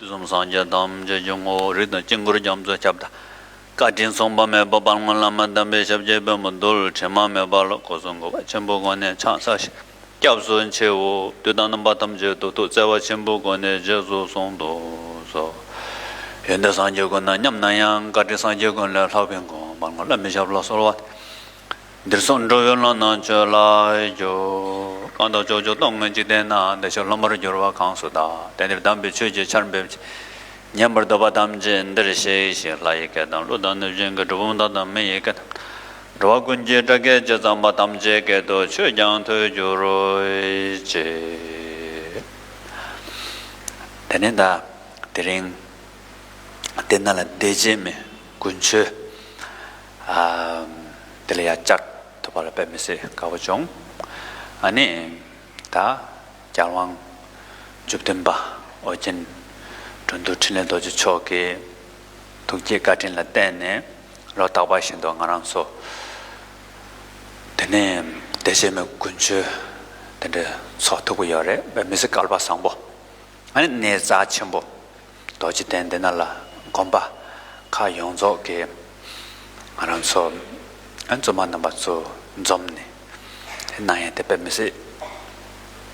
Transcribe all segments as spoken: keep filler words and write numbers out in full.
དུས་གསུམ་སངས་རྒྱས་ཐམས་ཅད་ཀྱི་ངོ་བོ། རིགས་དང་དཀྱིལ་འཁོར་རྒྱ་མཚོའི་ཁྱབ་བདག་བཀའ་དྲིན་མཚུངས་པ་མེད་པ་དཔལ་མགོན་བླ་མ་དམ་པའི་ཞབས་ཀྱི་པདྨོ་རྡུལ་དྲི་མ་མེད་པ་ལ་སྐུ་གསུང་གི་བ་ཆེན་པོའི་སྒོ་ནས་ཕྱག་འཚལ་ཞིང་སྐྱབས་སུ་མཆིའོ། དུས་དང་རྣམ་པ་ཐམས་ཅད་དུ་ཐུགས་བརྩེ་བ་ཆེན་པོའི་སྒོ་ནས་རྗེས་སུ་བཟུང་དུ་གསོལ། ཡོན་ཏན་སངས་རྒྱས་ཀུན་ན་མཉམ་ན་ཡང་། བཀའ་དྲིན་སངས་རྒྱས་ཀུན་ལས་ལྷག་པའི་མགོན། དཔལ་མགོན་བླ་མའི་ཞབས་ལ་གསོལ་བ། འདིར་སོགས་འགྲོ་བའི་ལམ་སྣ་ཆོས་ལ་སྦྱོར། གང་དག་ཕྱོགས་བཅུ་སྟོང་གི་འཇིག་རྟེན་ན། བདེ་གཤེགས་སློབ་མར་གྱུར་པ་གང་སུ་དག་དེ་ནི་དམ་པའི་ཆོས་ཀྱི་ཆར་འབེབས་ཀྱིས། ཉན་པར་འདོད་པ་ཐམས་ཅད་འདིར་གཤེགས་ཤིག་ལྷ་ཡི་སྐད་དང་ཀླུ་དང་གནོད་སྦྱིན་གྱི་གྲུལ་བུམ་དག་དང་མི་ཡི་སྐད་དང་། འགྲོ་བ་ཀུན་གྱི་སྒྲ་སྐད་ཇི་ཙམ་པ་ཐམས་ཅད་སྐད་དུ་ཆོས་ཀྱང་ཐོས་གྱུར་ཅིག་དེ་ནས་ད་དེ་རིང་དེ་ན་ལ་བདེ་བྱེད་མའི་དཀོན་མཆོག་ཨ་དེ་ལ་ཡ་བཅར་ཐུབ་པ་ལ་དཔེ་མི་སྲིད་དགའ་བོ་བྱུང་། ཨ་ནི་ད་རྒྱལ་དབང་བཅུ་བདུན་པ་ཨོ་རྒྱན་འགྲོ་འདུལ་འཕྲིན་ལས་རྡོ་རྗེ་མཆོག་གི་ཐུགས་བསྐྱེད་བཀའ་དྲིན་ལ་བརྟེན་ནས་ལོ་རྟག་པར་བཞིན་དུ་ང་རང་ཚོ་དེ་ནས་བདེ་བྱེད་མའི་དཀོན་མཆོག་དེ་འདྲ་ཚོགས་ཐུབ་ཀྱི་ཡོད་རེད། དཔེ་མི་སྲིད་སྐལ་པ་བཟང་པོ། ཨ་ནི་གནས་རྩ་ཆེན་པོ་རྡོ་རྗེ་གདན་འདི་ན་ལ་དགོན་པ་ཁག་ཡོངས་རྫོགས་ཀྱི་ང་རང་ཚོ་ཨ་བཙུན་མ་རྣམ་པ་ཚོ་འཛོམས་ནས་གནང་ཡས་དེ་དཔེ་མི་སྲིད་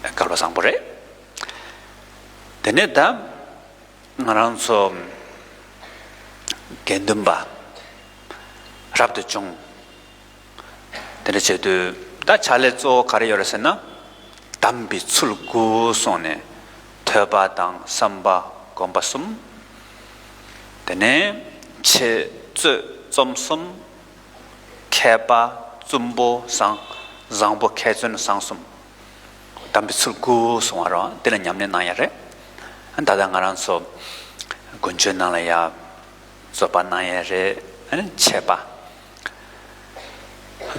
སྐལ་པ་བཟང་པོ་རེད། དེ་ནས་ད་ང་རང་ཚོ་དགེ་འདུན་པ་རབ་ཏུ་བྱུང་། དེ་འདྲ་བྱེད་དུས་ད་ཕྱག་ལས་གཙོ་བོ་ག་རེ་ཡོད་རེད་ཟེར་ན། དམ་པའི་ཚུལ་དགུ་སོང་ནས་ཐོས་པ་དང་བསམ་པ་སྒོམ་པ་གསུམ། དེ་ནས་འཆད་རྩོད་རྩོམ་གསུམ། མཁས་པ་བཙུན་པོ་བཟང་བཟང་པོ་མཁས་བཙུན་བཟང་གསུམ། དམ་པའི་ཚུལ་དགུ་སོང་བ་རང་དེ་ལ་ཉམས་ལེན་གནང་ཡ་རེད། ད་ལྟ་ང་རང་ཚོ་དགུན་ཆོས་ནང་ལ་ཡ་རྩོད་པ་གནང་ཡ་རེད། འཆད་པ།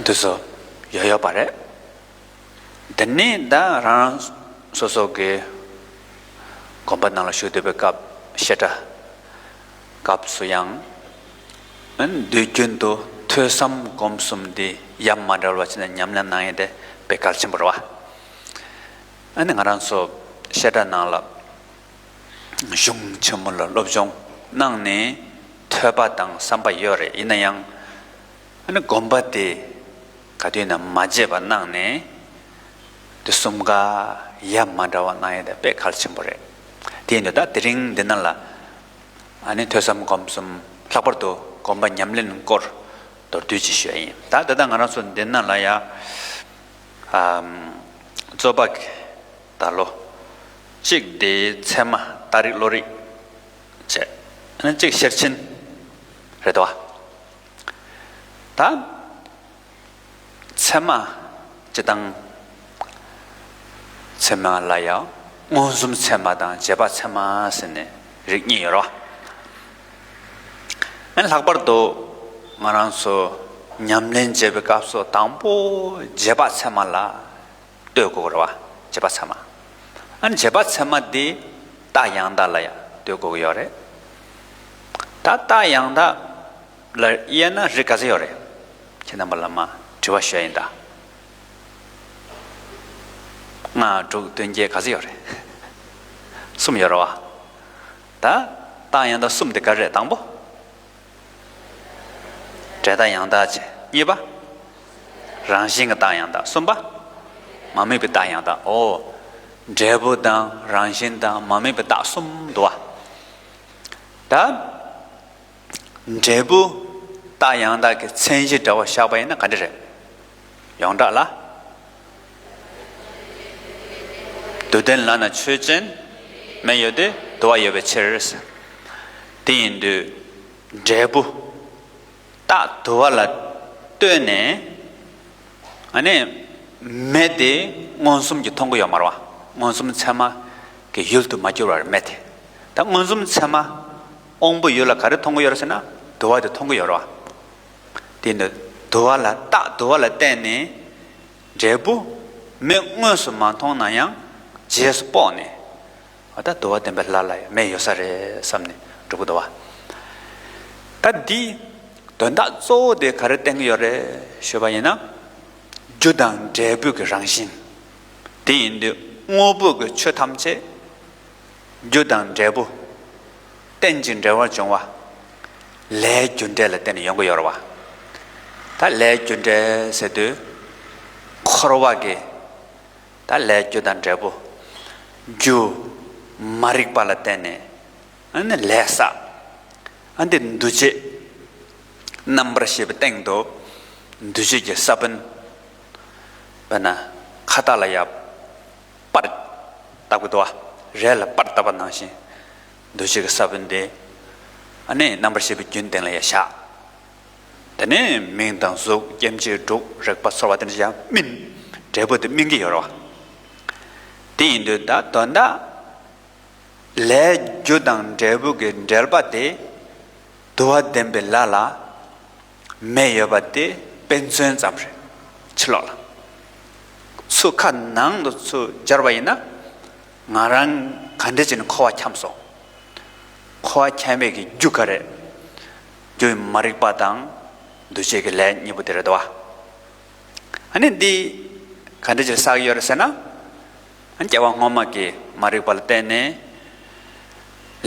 འདི་ཚོ་ཡོད་ཡོད་པ་རེད། དེ་ནས་ད་རང་སོ་སོ་གི་དགོན་པ་ནང་ལ་བཞུགས་སྡོད་པའི་སྐབས་བཤད་གྲྭ་སྐབས་སུ་ཡང་དུས་རྒྱུན་དུ་ཐོས་བསམ་སྒོམ་གསུམ་འདི་ཡ་མ་བྲལ་བ་བྱས་ནས་ཉམས་ལེན་གནང་ཡས་དེ་དཔེ་གལ་ཆེན་པོ་རེད་བ། ཨ་ནི་ང་རང་ཚོ་བཤད་གྲྭ་ནང་ལ། གཞུང་ཆེན་མོ་ལ་སློབ་སྦྱོང་གནང་ནས་ཐོས་པ་དང་བསམ་པ་ཡོད་རེད། ཡིན་ན་ཡང་ཨ་ནི་སྒོམ་པ་དེ་ག་དུས་ན་མ་བརྗེད་པ་གནང་ནས་དེ་གསུམ་ཀ་ཡ་མ་བྲལ་བ་གནང་ཡས་དེ་དཔེ་གལ་ཆེན་པོ་རེད། དེ་ཡིན་དུས་ད་དེ་རིང་འདི་ན་ལ་ཨ་ནི་ཐོས་བསམ་སྒོམ་གསུམ་ལྷག་པར་དུ་སྒོམ་པ་ཉམས་ལེན་སྐོར་མདོར་བསྡུས་ཅིག་ཞུ་ཡ་ཡིན། ད་ད་ལྟ་ང་རང་ཚོ་འདི་ན་ལ་ཡ་ཨམ་རྩོད་པ་གི་ད་ལོ་གཅིག་དེ་ཚད་མ་ཏ་རིག་བློ་རིག་བྱས། ཨ་ནི་གཅིག་ཤེར་ཕྱིན་རེད་དོ། ད་ཚད་མ་སྤྱི་དང་ཚད་མ་ལ་ཡང་མངོན་སུམ་ཚད་མ་དང་རྗེས་དཔག་ཚད་མ་ཟེར་ནས་རིགས་གཉིས་ཡོད་རེད་བ། ཨ་ནི་ལྷག་པར་དུ་ང་རང་ཚོ་ཉམས་ལེན་བྱེད་པའི་སྐབས་སུ་དང་པོ་རྗེས་དཔག་ཚད་མ་ལ་ལྟོས་དགོས་རེད་བ། རྗེས་དཔག་ཚད་མ། ཨ་ནི་རྗེས་དཔག་ཚད་མ་འདི་རྟགས་ཡང་དག་ལ་ཡང་ལྟོས་དགོས་ཀྱི་ཡོད་རེད། ད་རྟགས་ཡང་དག་ལ་དབྱེ་ན་རིགས་ག་ཚོད་ཡོད་རེད། ཁྱེད་རྣམ་པ་ལ་མ་དྲི་བ་ཞུ་ཡ་ཡིན་ད། ལྔ་དྲུག་བདུན་བརྒྱད་ག་ཚོད་ཡོད་རེད། གསུམ་ཡོད་རེད་བ། ད་རྟགས་ཡང་དག་གསུམ་དེ་ག་རེ་རེད། དང་པོ། འབྲས་རྟགས་ཡང་དག་བྱས། གཉིས་པ། རང་བཞིན་གྱི་རྟགས་ཡང་དག་གསུམ་པ། མ་དམིགས་པའི་རྟགས་ཡང་དག་འོ། འབྲས་བུ་དང་རང་བཞིན་དང་མ་དམིགས་པའི་རྟགས་གསུམ་འདུག་བ། ད། འབྲས་བུ་རྟགས་ཡང་དག་གི་མཚན་གཞི་འདྲ་བོ་བཞག་པ་ཡིན་ན་ག་འདྲ་རེད། ཡོངས་གྲགས་ལ། དུ་ལྡན་ལ་ནི་ཆོས་ཅན། མེ་ཡོད་དེ་དུ་བ་ཡོད་པའི་ཕྱིར། དེ་ཡིན་དུས་འབྲས་བུ་རྟགས་དུ་བ་ལ་ལྟོས་ནས། ཨ་ནི་མེ་དེ་མངོན་སུམ་གྱིས་མཐོང་གི་ཡོད་མ་རེད་བ། མངོན་སུམ་ཚད་མ་གི་ཡུལ་དུ་མ་གྱུར་བར་མེ་དེ། ད་མངོན་སུམ་ཚད་མ་དབང་པོའི་ཡུལ་ལ་ག་རེ་མཐོང་གི་ཡོད་རེད་ཟེར་ན་དུ་བ་དེ་མཐོང་གི་ཡོད་རེད་བ། དེ་ནི་དུ་བ་ལ་རྟགས་དུ་བ་ལ་བརྟེན་ནས་འབྲས་བུ་མེ་དངོས་སུ་མ་མཐོང་ན་ཡང་རྗེས་སུ་དཔོག་ནས། ཨ་ད་དུ་བ་ལྡན་པའི་ལྷ་ལ་ཡང་མེ་ཡོད་ས་རེད་བསམ་ནས་འགྲོ་གི་འདུག་བ། ད་འདི་དོན་དག་གཙོ་བོ་དེ་ག་རེ་བསྟན་གྱི་ཡོད་རེད་ཞུས་པ་ཡིན་ན། རྒྱུ་དང་འབྲས་བུ་གི་རང་བཞིན། དེ་ཡིན་དུས་དངོས་པོ་གི་ཆོས་ཐམས་ཅད་རྒྱུ་དང་འབྲས་བུ་ རྟེན་ཅིང་འབྲེལ་བར་འབྱུང་བ། ལས་རྒྱུ་འབྲས་ལ་བརྟེན་ནས་ཡོང་གི་ཡོད་རེད་བ། ད་ལས་རྒྱུ་འབྲས་ཟེར་དུས། འཁོར་བ་གི་ད་ལས་རྒྱུ་དང་འབྲས་བུ། རྒྱུ་མ་རིག་པ་ལ་བརྟེན་ནས་ཨ་ནི་ལས་བསགས། ཨ་འདི་འདུ་བྱེད་རྣམ་པར་ཤེས་པའི་སྟེང་དུ་འདུ་བྱེད་ཀྱི་ས་བོན། དཔེར་ན་ཁ་བཏགས་ལ་ཡ་པར་བཏབ་ཀྱི་འདུག་བ། རས་ལ་པར་བཏབ་པ་ནང་བཞིན། འདུ་བྱེད་ཀྱི་ས་བོན་དེ། ཨ་ནི་རྣམ་པར་ཤེས་པའི་རྒྱུན་སྟེང་ལ་ཡ་བཞག་དེ་ནས་མིང་དང་གཟུགས་སྐྱེ་མཆེད་དྲུག་རེག་པ་ཚོར་བ་དེ་འདྲ་ཡང་སྨིན། འབྲས་བུ་དེ་སྨིན་གྱི་ཡོད་རེད་བ། དེ་ཡིན་དུས་ད་དོན་དག་ལས་རྒྱུ་དང་འབྲས་བུ་གི་འབྲེལ་པ་དེ་དུ་བ་ལྡན་པའི་ལ་ལ་མེ་ཡོད་པ་དེ་དཔེ་མཚོན་ཙམ་རེད། ཕྱི་ལོགས་ལ། ཚུར་ཁ་ནང་དུ་ཚུར་སྦྱར་བ་ཡིན་ན། ང་རང་ག་འདྲ་བྱས་ནས་འཁོར་བ་འཁྱམས་སོང་། འཁོར་བ་འཁྱམས་པའི་གི་རྒྱུ་ག་རེད། རྒྱུ་མ་རིག་པ་དང་འདུ་བྱེད་ཀྱི་ལས་གཉིས་པོ་དེ་རེད་དོ། ཨ་ནི་འདི་ག་འདྲ་བྱས་བསགས་ཡོད་རེད་ཟེར་ན། ཨ་ནི་སྐྱེ་བ་སྔོན་མ་གི་མ་རིག་པ་ལ་བརྟེན་ནས་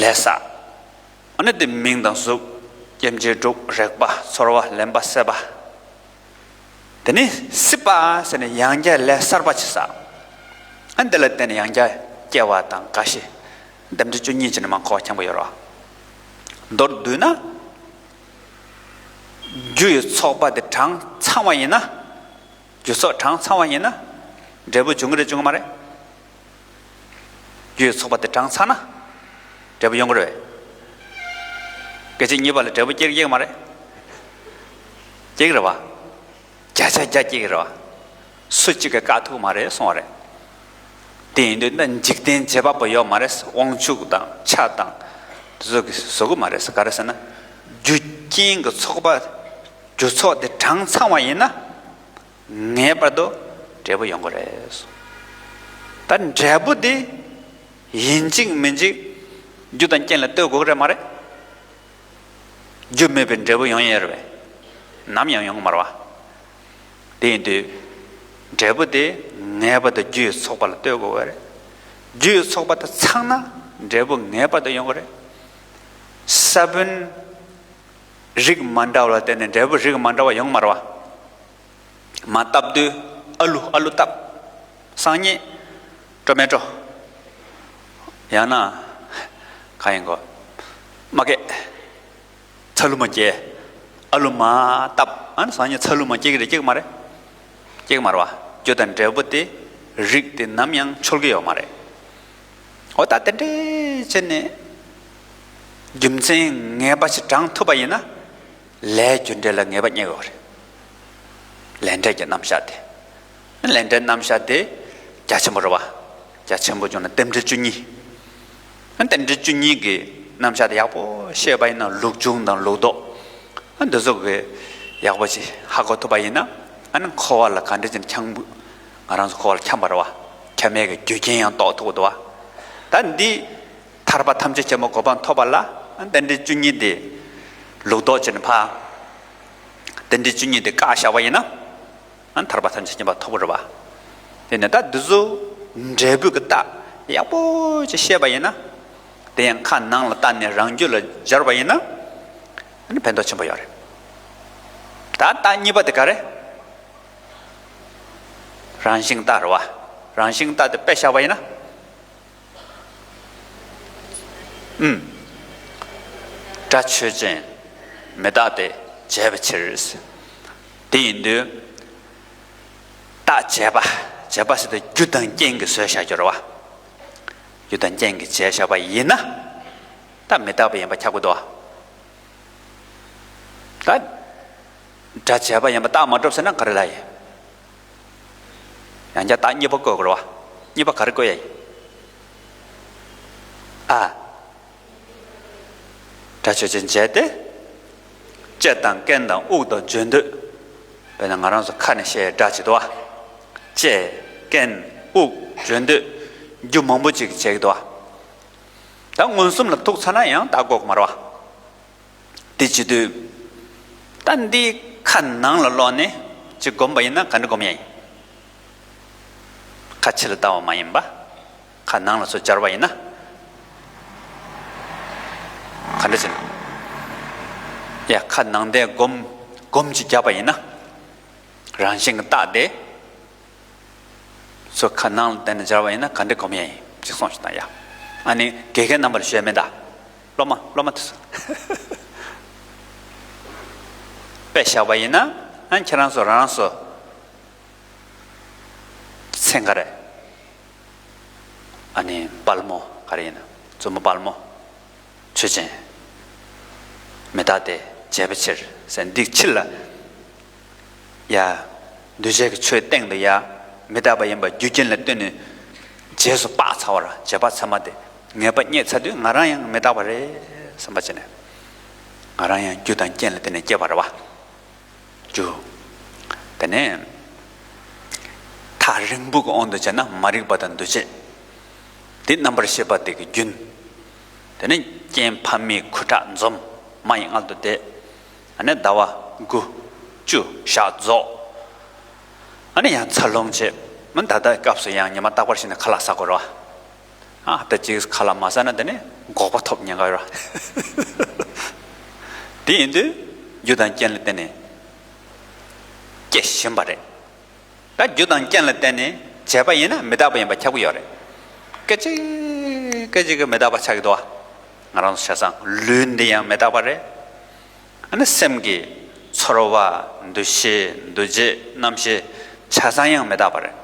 ལས་བསགས། ཨ་ནི་དེ་མིང་དང་གཟུགས། སྐྱེ་མཆེད་དྲུག་རེག་པ་ཚོར་བ་ལེན་པ་སྲེད་པ། དེ་ནི་སྲིད་པ་ཟེར་ནས་ཡང་བསྐྱར་ལས་གསར་པ་ཅིག་བསགས། ཨ་འདི་ལ་བརྟེན་ནས་ཡང་བསྐྱར་སྐྱེ་བ་དང་རྒ་ཤི། རྟེན་འབྲེལ་བཅུ་གཉིས་ཅིག་ནི་མ་འཁོར་བ་འཁྱམས་པ་ཡོད་རེད་བ། མདོར་བསྡུས་ན། རྒྱུ་ཡི་ཚོགས་པ་དེ་གྲངས་ཚང་བ་ཡིན་ན། རྒྱུ་ཚོགས་གྲངས་ཚང་བ་ཡིན་ན། འབྲས་བུ་འབྱུང་གི་རེད་འབྱུང་གི་མ་རེད། རྒྱུ་ཡི་ཚོགས་པ་དེ་གྲངས་ཚང་ན། འབྲས་བུ་ཡོང་གི་རེད་བས། སྐད་ཅིག་གཉིས་པ་ལ་འབྲས་བུ་སྐྱེ་གི་སྐྱེ་གི་མ་རེད། སྐྱེ་གི་རེད་བ། བརྒྱ་ཆ་བརྒྱ་སྐྱེ་གི་རེད་བ། སུ་གཅིག་གིས་བཀག་ཐུབ་མ་རེད་གསུངས་པ་རེད། དེ་ཡིན་དུས་ད་འཇིག་རྟེན་བྱེད་པ་པོ་ཡོད་མ་རེད། དབང་ཕྱུག་དང་ཆ་དང་། དེ་ཚོ་གིས་བཟོ་གི་མ་རེད། ག་རེ་ཟེར་ན། རྒྱུ་རྐྱེན་གྱི་ཚོགས་པ། རྒྱུ་ཚོགས་དེ་གྲངས་ཚང་བ་ཡིན་ན། ངེས་པར་དུ་འབྲས་བུ་ཡོང་གི་རེད། ད་འབྲས་བུ་དེ་ཡིན་གཅིག་མིན་གཅིག་རྒྱུ་དང་རྐྱེན་ལ་ལྟོས་དགོས་ཀྱི་རེད་མ་རེད། རྒྱུ་མེད་པའི་འབྲས་བུ་ཡོང་ཡས་རེད་པས། ནམ་ཡང་ཡོང་གི་མ་རེད་བ། དེ་ཡིན་དུས། འབྲས་བུ་དེ་ངེས་པར་དུ་རྒྱུ་ཡི་ཚོགས་པ་ལ་ལྟོས་དགོས་ཀྱི་རེད། རྒྱུ་ཡི་ཚོགས་པ་དེ་ཚང་ན་འབྲས་བུ་ངེས་པར་དུ་ཡོང་གི་རེད། ས་བོན་རིགས་མ་འདྲ་བ་ལ་བརྟེན་ནས་འབྲས་བུ་རིགས་མ་འདྲ་བ་ཡོང་གི་མ་རེད་བ། མ་བཏབ་དུས་ཨ་ལུ་ཨ་ལུ་བཏབ། སང་ཉིན་ཊོ་མེ་ཊོ། ཡང་ན་གང་ཡིན་གོ། མ་སྐྱེས། ཚ་ལུ་མ་སྐྱེས། ཨ་ལུ་མ་བཏབ། ཨ་ནི་སང་ཉིན་ཚ་ལུ་མ་སྐྱེ་གི་རེད་སྐྱེ་གི་མ་རེད། སྐྱེ་གི་མ་རེད་བ། རྒྱུ་དང་འབྲས་བུ་དེ་རིགས་དེ་ནམ་ཡང་འཆོལ་གི་ཡོད་མ་རེད། འོ་ད་དེ་འདྲས་བྱས་ནས་རྒྱུ་མཚན་ངེས་པ་ཞིག་དྲངས་ཐུབ་པ་ཡིན་ན། ལས་རྒྱུ་འབྲས་ལ་ངེས་པ་རྙེད་ཡོད་རེད། ལས་འབྲས་ཀྱི་རྣམ་གཞག་དེ། ལས་འབྲས་རྣམ་གཞག་དེ་རྒྱ་ཆེན་པོ་རེད་བ། རྒྱ་ཆེན་པོ་བྱུང་ན་རྟེན་འབྲེལ་བཅུ་གཉིས། རྟེན་འབྲེལ་བཅུ་གཉིས་ཀྱི་རྣམ་གཞག་དེ་ཡག་པོ་ཤེས་པ་ཡིན་ན་ལུགས་འབྱུང་དང་ལུགས་ལྡོག་འདི་ཚོ་གི་ཡག་པོ་ཞིག་ཧ་གོ་ཐུབ་པ་ཡིན་ན། ཨ་ནི་འཁོར་བ་ལ་ག་འདྲ་ཅིག་འཁྱམ། ང་རང་ཚོ་འཁོར་བ་ལ་འཁྱམ་པ་རེད་བ། འཁྱམ་ཡས་ཀྱི་རྒྱུ་རྐྱེན་ཡང་རྟོགས་ཐུབ་ཀྱི་འདུག་བ། ད་འདི། ཐར་པ་ཐམས་ཅད་མཁྱེན་པའི་གོ་འཕང་ཐོབ་པ་ལ་རྟེན་འབྲེལ་བཅུ་གཉིས་དེ་ལུགས་ལྡོག་བྱས་ནས་ཕར། རྟེན་འབྲེལ་བཅུ་གཉིས་དེ་བཀག་བཞག་པ་ཡིན་ན། ཐར་པ་ཐམས་ཅད་མཁྱེན་པ་ཐོབ་ཀྱི་རེད་པ། དེ་ནས་ད་འདི་ཚོ་འབྲས་བུ་གི་རྟགས་ཡག་པོ་ཅིག་ཤེས་པ་ཡིན་ན། དེ་ཡང་ཁ་ནང་ལ་བལྟས་ནས་རང་རྒྱུད་ལ་སྦྱར་བ་ཡིན་ན། ཕན་ཐོགས་ཆེན་པོ་ཡོད་རེད། ད་རྟགས་གཉིས་པ་དེ་ག་རེ། རང་བཞིན་རྟགས་རེད་པ། རང་བཞིན་རྟགས་དེ་དཔེ་བཞག་པ་ཡིན་ན། ཨུམ། སྒྲ་ཆོས་ཅན། མི་རྟག་སྟེ་བྱས་པའི་ཕྱིར། དེ་ཡིན་དུས། རྟགས་བྱས་པ། བྱས་པ་ཟེར་དུས་རྒྱུ་དང་རྐྱེན་གྱིས་བཟོས་བཞག་རྒྱུ་རེད་པ། རྒྱུ་དང་རྐྱེན་གྱིས་བྱས་བཞག་པ་ཡིན་ན། ད་མི་རྟག་པ་ཡིན་པ་ཁྱབ་ཀྱི་འདུག་པ། ད། སྒྲ་བྱས་པ་ཡིན་པ་རྟགས་མ་གྲུབ་ཟེར་ན་ག་རེ་ལབ་ཡིན། ཡང་བསྐྱར་རྟགས་གཉིས་པ་བཀོད་དགོས་རེད་པ། གཉིས་པ་ག་རེ་བཀོད་ཡ་ཡིན། ཨ། སྒྲ་ཆོས་ཅན་བྱས་ཏེ། ལྕེ་དང་རྐན་དང་དབུགས་དང་བརྗོད་འདོད། དཔེར་ན་ང་རང་ཚོ་ཁ་ནས་བཤད་སྒྲ་ཅིག་འདུག་པ། ལྕེ། རྐན། དབུགས། བརྗོད་འདོད། རྒྱུ་མང་པོ་ཅིག་བྱེད་ཀྱི་འདུག་པ། ད་མངོན་སུམ་ལ་ཐུག་ཚར་ན་ཡང་རྟགས་བཀོད་དགོས་མ་རེད་པ། དེ་བྱེད་དུས། ད་འདི་ཁ་ནང་ལ་ལོག་ནས་ཅིག་སྒོམ་པ་ཡིན་ན་ག་འདྲ་སྒོམ་ཡ་ཡིན། ཁ་ཕྱི་ལ་ལྟ་བ་མ་ཡིན་པ། ཁ་ནང་ལ་ཚུར་སྦྱར་བ་ཡིན་ན། ག་འདྲ་བྱེད་ན། ཡ་ཁ་ནང་བསྡད་སྒོམ་སྒོམ་ཅིག་བརྒྱབ་པ་ཡིན་ན། རང་བཞིན་གྱི་རྟགས་དེ། སོ་ཁ་ནང་ལ་བསྡད་ནས་སྦྱར་བ་ཡིན་ན་ག་འདྲ་སྒོམ་ཡ་ཡིན་ཅིག་གསུངས་ཤིག་དང་ཡ། ཨ་ནི་དགེ་རྒན་རྣམ་པར་ཞུ་ཡ་མེད་ད། སློབ་མ་སློབ་མ་དེ་ཚོ། དཔེ་བཞག་པ་ཡིན་ན་ཨ་ཁྱེད་རང་ཚོ་རང་རང་ཚོ། མཚན་ག་རེ། ཨ་ནི་དཔལ་མོ་ག་རེ་ཡིན་ན་བཙུན་མོ་དཔལ་མོ། ཆོས་ཅན། མི་རྟག་སྟེ་བྱས་པའི་ཕྱིར་ཟེར་འདི་ཕྱིར་ལ། ཡ། འདུས་བྱས་ཀྱི་ཆོས་སྟེང་དུ་ཡ། མི་རྟག་པ་ཡིན་པ་རྒྱུ་རྐྱེན་ལ་ལྟོས་ནས། རྗེས་སུ་དཔག་ཚར་བ་ར་རྗེས་དཔག་ཚད་མ་དེ་ངེས་པ་རྙེད་ཚར་དུས་ང་རང་ཡང་མི་རྟག་པ་རེད་བསམ་པ་བྱས་ནས། ང་རང་ཡང་རྒྱུ་དང་རྐྱེན་ལ་བརྟེན་ནས་སྐྱེས་པ་རེད་བ། རྒྱུ། དེ་ནས། ཐག་རིང་པོ་གི་དབང་དུ་བྱས་ན་མ་རིག་པ་དང་འདུ་བྱེད། དེ་རྣམ་པར་ཤེས་པ་དེ་གི་རྒྱུན། དེ་ནས་རྐྱེན་ཕ་མའི་ཁུ་ཁྲག་འཛོམས་མ་ཡི་མངལ་དུ་བསྡད། ཨ་ནི་ཟླ་བ་དགུ། བཅུ་ཞག་རྫོགས། ཨ་ནི་ཡང་འཚར་ལོངས་བྱེད། མི་ད་ལྟ་སྐབས་སུ་ཡང་ཉི་མ་རྟག་པར་ཞིག་ནས་ཁ་ལག་ཟ་དགོས་རེད་བ། ཨ་ད་ཅིག་ཁ་ལག་མ་ཟ་ན་དེ་ནས་འགོག་པ་ཐོབ་ཉེན་ཁ་ཡོད་རེད། དེ་ཡིན་དུས་རྒྱུ་དང་རྐྱེན་ལ་བརྟེན་ནས་སྐྱེ་བཞིན་པ་རེད། ད་རྒྱུ་དང་རྐྱེན་ལ་བརྟེན་ནས་བྱས་པ་ཡིན་ན་མི་རྟག་པ་ཡིན་པ་ཁྱབ་ཀྱི་ཡོད་རེད། སྐད་ཅིག་སྐད་ཅིག་གི་མི་རྟག་པ་ཆགས་ཀྱི་འདུག་བ། ང་རང་ཚོ་བྱས་ཙང་ལུས་འདི་ཡང་མི་རྟག་པ་རེད། ཨ་ནི་སེམས་ཀྱི་ཚོར་བ། འདུ་ཤེས། འདུ་བྱེད། རྣམ་ཤེས་ཆ་ཚང་ཡང་མི་རྟག་པ་རེད།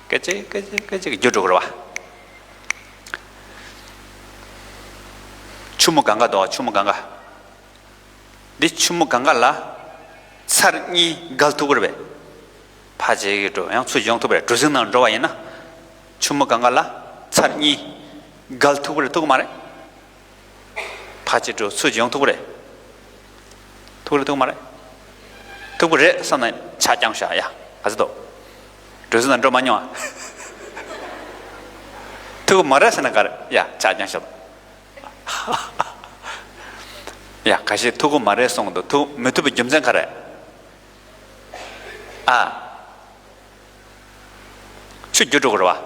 སྐད་ཅིག་སྐད་ཅིག་སྐད་ཅིག་འགྱུར་འགྲོ་གི་རེད་བ། ཆུ་མོ་གང་ག་འདུག་བ། ཆུ་མོ་གང་ག། འདི་ཆུ་མོ་གང་ག་ལ་ཚར་གཉིས་བརྒལ་ཐུབ་ཀྱི་རེད་པས། ཕར་བྱེད་ཀྱི་འགྲོ་ཡང་ཚུར་ཡོང་ཐུབ་པ་རེད། གྲུ་གཟིངས་ནང་འགྲོ་བ་ཡིན་ན། ཆུ་མོ་གང་ག་ལ་ཚར་གཉིས་བརྒལ་ཐུབ་ཀྱི་རེད། ཐུབ་ཀྱི་མ་རེད། ཕར་བྱེད་འགྲོ་ཚུར་ཡོང་ཐུབ་ཀྱི་རེད། ཐུབ་ཀྱི་རེད་ཐུབ་ཀྱི་མ་རེད། ཐུབ་ཀྱི་རེད་བསམ་ན་ཆ་རྐྱང་བཞག་ཡ་ག་ཚོད་འདུག་གྲུ་གཟིངས་ནང་འགྲོ་མ་མྱོང་ཨ། ཐུབ་ཀྱི་མ་རེད་ཟེར་ན་ག་རེ་ཡ་ཆ་རྐྱང་བཞག་ཡ་ཁ་ཤས་ཐུབ་ཀྱི་མ་རེད་གསུངས་འདུག་ཐུབ་མི་ཐུབ་པའི་རྒྱུ་མཚན་ག་རེ། ཨ། ཆུ་རྒྱུ་འགྲོ་གི་རེད་བ།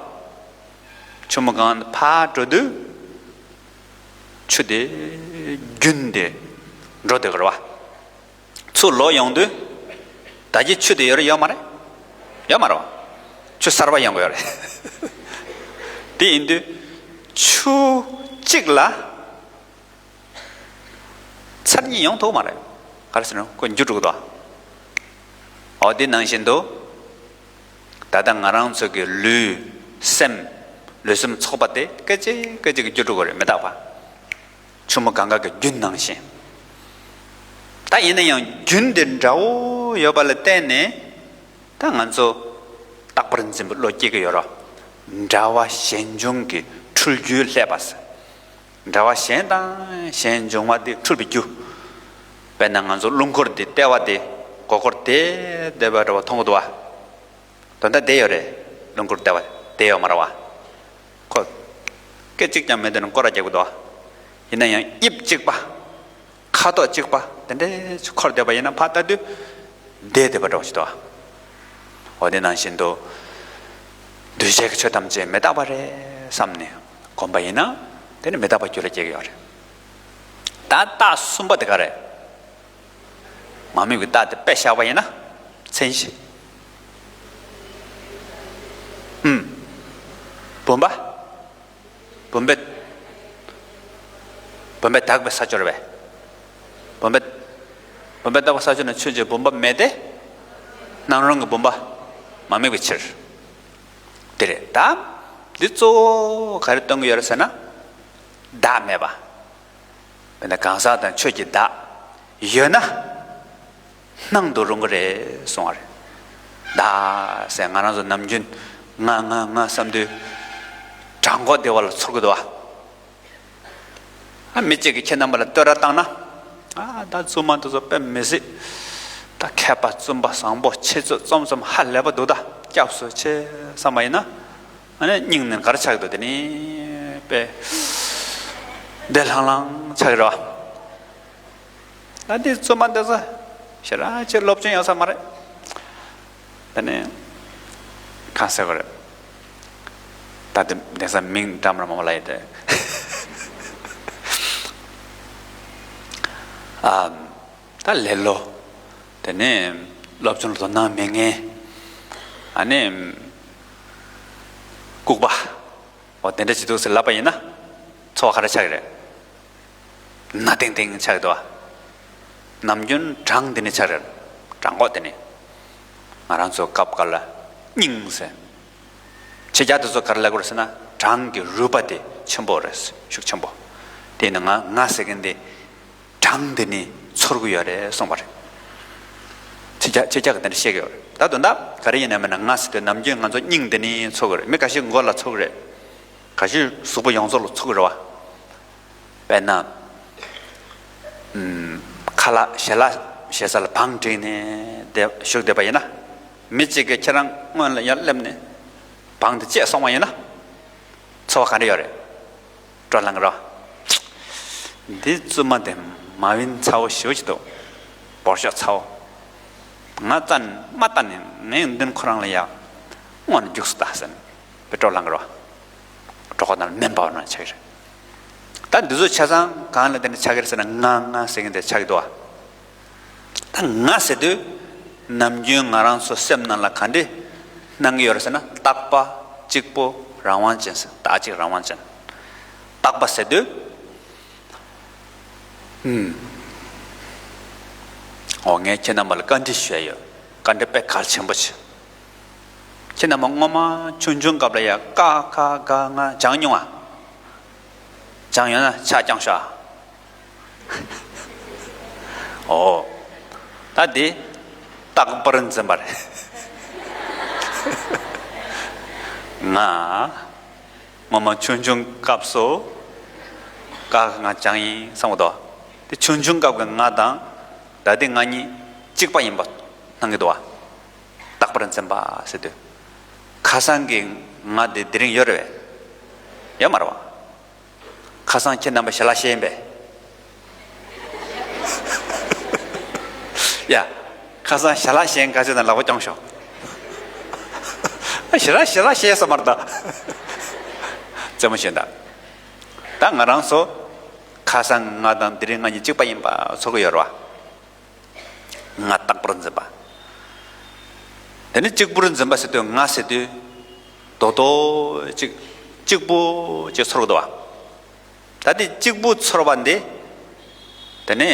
ཆུ་མོ་གང་ཕར་འགྲོ་དུས། ཆུ་དེ་རྒྱུན་དེ་འགྲོ་བསྡད་ཀྱི་རེད་བ། ཚུར་ལོག་ཡོང་དུས། ད་གི་ཆུ་དེ་ཡོད་རེད་ཡོད་མ་རེད། ཡོད་མ་རེད་བ། ཆུ་གསར་པ་ཡོང་གི་ཡོད་རེད། དེ་ཡིན་དུས། ཆུ་གཅིག་ལ། ཚར་གཉིས་ཡོང་ཐུབ་མ་རེད། ག་རེ་ཟེར་ན་ཁོ་འགྱུར་འགྲོ་གི་འདུག་འོ་དེ་ནང་བཞིན་དུ། ད་ལྟ་ང་རང་ཚོ་གི་ལུས་སེམས། ལུས་སེམས་ཚོགས་པ་དེ་སྐད་ཅིག་སྐད་ཅིག་གིས་འགྱུར་འགྲོ་གི་རེད་མི་རྟག་པ། ཆུ་མོ་གང་ག་གི་རྒྱུན་ནང་བཞིན། ད་ཡིན་ན་ཡང་རྒྱུན་དེ་འདྲ་བོ་ཡོད་པ་ལ་བརྟེན་ནས། ད་ང་ཚོ་རྟག་པར་འཛིན་པའི་བློ་སྐྱེ་གི་ཡོད་རེད། འདྲ་བ་གཞན་འབྱུང་གི་འཁྲུལ་རྒྱུས་བསླད་པ་ཟེར། འདྲ་བ་གཞན་དང་གཞན་འབྱུང་བ་དེ་འཁྲུལ་པའི་རྒྱུ། དཔེར་ན་ང་ཚོ་རླུང་འཁོར་འདི་ལྟེ་བ་དེ་མགོ་སྐོར་དེ་བསྡད་པ་འདྲ་བ་མཐོང་གི་འདུག་བ། དོན་དག་བསྡད་ཡོད་རེད། རླུང་འཁོར་ལྟེ་བ་བསྡད་ཡོད་མ་རེད་བ། ཁོ། སྐད་ཅིག་ཀྱང་མེད་དེ་ནས་སྐོར་ར་རྒྱག་གི་འདུག་བ། ཡིན་ན་ཡང་དབྱིབས་གཅིག་པ། ཁ་དོག་གཅིག་པ་དེ་འདྲའི་འཁོར་བསྡད་པ་ཡིན་ན་ཕར་ལྟ་དུས། བསྡད་བསྡད་པ་འདྲ་བ་ཞིག་འདུག་བ། འོ་དེ་ནང་བཞིན་དུ། འདུས་བྱས་ཀྱི་ཆོས་ཐམས་ཅད་མི་རྟག་པ་རེད་བསམ་ནས་སྒོམ་པ་ཡིན་ན། དེ་ནི་མི་རྟག་པ་རྒྱུད་ལ་སྐྱེ་གི་ཡོད་རེད། ད་རྟགས་གསུམ་པ་དེ་ག་རེད། མ་དམིགས་པའི་རྟགས་དེ་དཔེ་བཞག་པ་ཡིན་ན། མཚན་གཞི། ཨུམ། བུམ་པ། བུམ་པའི། བུམ་པས་དག་པའི་ས་ཕྱོགས་རེད་པས། བུམ་པའི། བུམ་པས་དག་པའི་ས་ཕྱོགས་ན་ཆོས་ཅན་བུམ་པ་མེད་དེ། སྣང་རུང་གི་བུམ་པ། མ་དམིགས་པའི་ཕྱིར། དེ་རེད་ད། འདི་གཙོ་བོ་ག་རེ་སྟོན་གྱི་ཡོད་རེད་ཟེར་ན། བདག་མེད་པ། དཔེར་ན་གང་ཟག་དང་ཆོས་ཀྱི་བདག་ཡོད་ན་སྣང་དུ་རུང་གི་རེད་གསུང་བ་རེད། བདག་ཟེར་ང་རང་ཚོ་ནམ་རྒྱུན་ང་ང་ང་བསམ་དུས་བྲང་ཁོག་བདེ་བ་ལ་ཚོར་གི་འདུག་བ། ཨ་མི་གཅིག་གིས་ཁྱེད་རྣམ་པ་ལ་བསྟོད་ར་བཏང་ན། ཨ་ད་བཙུན་མ་འདི་ཚོ་དཔེ་མི་སྲིད། ད་མཁས་པ་བཙུན་པ་བཟང་པོ་ཆེ་ཚོད་རྩོམ་རྩོམ་ཧ་ལས་པ་འདུག་ད་སྐྱབས་སུ་མཆི་བསམ་པ་ཡིན་ན། ཨ་ནི་སྙིང་ནས་ག་རེ་ཆགས་འདུག་དེ་ནི་དཔེ་བདེ་ལྷང་ལྷང་ཆགས་ཀྱི་རེད་བ། ད་འདི་བཙུན་མ་འདི་ཚོ་ཞེ་དྲག་ཅིག་སློབ་སྦྱོང་ཡོད་ས་མ་རེད། དེ་ནི་གང་ཟེར་དགོས་རེད། ད་འདི་གདན་ས་མིང་འགྲམ་ར་མ་མ་ལ་ཡོད་དེ། ཨ། ད་ལེ་ལོ། དེ་ནས་སློབ་སྦྱོང་ལ་དོ་སྣང་མེད་མཁན། ཨ་ནི། ལྐུགས་པ། འོ་དེ་འདྲ་བྱེད་འདུག་ཟེར་ལབ་པ་ཡིན་ན། ཚོར་བ་ག་རེ་ཆགས་ཀྱི་རེད། ན་ཏིང་ཏིང་ཆགས་ཀྱི་འདུག་བ། ནམ་རྒྱུན་གྲང་དེ་ནས་ཆགས་རེད། གྲང་གོག་དེ་ནས། ང་རང་ཚོ་སྐབས་འགའ་ལ་སྙིང་ཟེར། ཁྱེད་ཅག་དེ་ཚོ་ག་རེ་ལབ་དགོས་རེད་ཟེར་ན། གྲང་གི་རུས་པ་དེ་ཆེན་པོ་རེད། ཤུགས་ཆེན་པོ། དེ་ནི་ང་ང་ཟེར་མཁན་དེ། གྲང་དེ་ནི་ཚོར་གི་ཡོད་རེད་གསུངས་པ་རེད། ཁྱེད་ཅག་ཁྱེད་ཅག་གིས་དེ་འདྲ་བཤད་ཀྱི་ཡོད་རེད། ད་དོན་དག་ག་རེ་ཡིན་ན་མིན་ན། ང་ཟེར་དུས་ནམ་རྒྱུན་ང་ཚོ་སྙིང་དེ་ནི་ཚོར་གི་རེད། མི་ཁ་ཤས་མགོ་ལ་ཚོར་གི་རེད། ཁ་ཤས་གཟུགས་པོ་ཡོངས་རྫོགས་ལ་ཚོར་གི་རེད་བ། དཔེར་ན། ཨུམ། ཁ་ལག་ཞལ་ལག་ཞེ་ས་ལ་བང་བསྒྲིགས་ནས་བསྡད་བཞུགས་བསྡད་པ་ཡིན་ན། མི་གཅིག་གིས་ཁྱེད་རང་སྔོན་ལ་ཡར་སླེབས་ནས་བང་དེ་བཅད་སོང་བ་ཡིན་ན། ཚོར་བ་ག་འདྲ་ཡོད་རེད། སྤྲོ་ལངས་རོ། འདི་བཙུན་མ་དེ་མ་བིན་ཚ་བོ་ཞེ་པོ་ཅིག་འདུག། བོར་ཤོག་ཚ་བོ། ང་རྩ་ནས་མ་ལྟ་ནས་ངས་འདི་ཁོ་རང་ལ་ཡ་དངོས་གནས་རྒྱུགས་སུ་ལྟ་ཟེར་ནས་དཔེ་སྤྲོ་ལངས་རོ། གྲོད་ཁོག་ནང་ལ་མེ་འབར་བ་ནང་ཆགས་ཀྱི་རེད། ད་འདི་ཚོ་ཆ་ཚང་གང་ལ་བརྟེན་ནས་ཆགས་ཀྱི་རེད་ཟེར་ན། ང་ང་ཟེར་མཁན་དེ་ཆགས་ཀྱི་འདུག་བ། ད་ང་ཟེར་དུས་ནམ་རྒྱུན་ང་རང་ཚོ་སེམས་ནང་ལ་ག་འདྲ་སྣང་གི་ཡོད་རེད་ཟེར་ན། རྟག་པ་གཅིག་པོ་རང་དབང་ཅན་ཟེར། བདག་གཅིག་རང་དབང་ཅན། རྟག་པ་ཟེར་དུས། ཨུམ། འོ་ངས་ཁྱེད་རྣམ་པ་ལ་བཀའ་འདྲི་ཞུ་ཡ་ཡོད། བཀའ་འདྲི་དཔེ་གལ་ཆེན་པོ་ཆེ། ཁྱེད་རྣམ་པ་སྔོན་མ་ཆུང་ཆུང་སྐབས་ལ་ཡ་ཀ་ཁ་ག་ང་སྦྱངས་མྱོང་ཨ། སྦྱངས་ཡོད་ན་ཕྱག་བརྐྱངས་ཤོག་ཨ། ཨོ། ད་འདི་རྟག་པར་འཛིན་པ་རེད། ང་སྔོན་མ་ཆུང་ཆུང་སྐབས་སུ་ཀ་ང་སྦྱངས་ཡིན་བསམ་གི་འདུག། དེ་ཆུང་ཆུང་སྐབས་ཀྱི་ང་དང་ད་ལྟའི་ང་གཉིས་གཅིག་པ་ཡིན་པ་སྣང་གི་འདུག་བ། རྟག་པར་འཛིན་པ་ཟེར་དུས། ཁ་སང་གི་ང་དེ་དེ་རིང་ཡོད་རེད་པས། ཡོད་མ་རེད་བ། ཁ་སང་ཁྱེད་རྣམ་པ་ཞལ་ལག་བཤད་ཡིན་པས། ཡ། ཁ་སང་ཞལ་ལག་བཤད་མཁན་ག་ཚོད་དང་ལག་པ་བརྐྱངས་ཤོག། ཞལ་ལག་ཞལ་ལག་བཤད་ས་མ་རེད་ད། རྩེད་མོ་བཤད་ད། ད་ང་རང་ཚོ་ཁ་སང་ང་དང་དེ་རིང་ང་གཉིས་གཅིག་པ་ཡིན་པ་ཚོར་གི་ཡོད་རེད་བ། ང་རྟག་པར་འཛིན་པ། དེ་ནི་གཅིག་པུར་འཛིན་པ་ཟེར་དུས། ང་ཟེར་དུས་རྡོག་རྡོག་ཅིག་གཅིག་པུ་ཅིག་ཚོར་གི་འདུག་བ། ད་དེ་གཅིག་པུ་ཚོར་བ་འདི། དེ་ནས་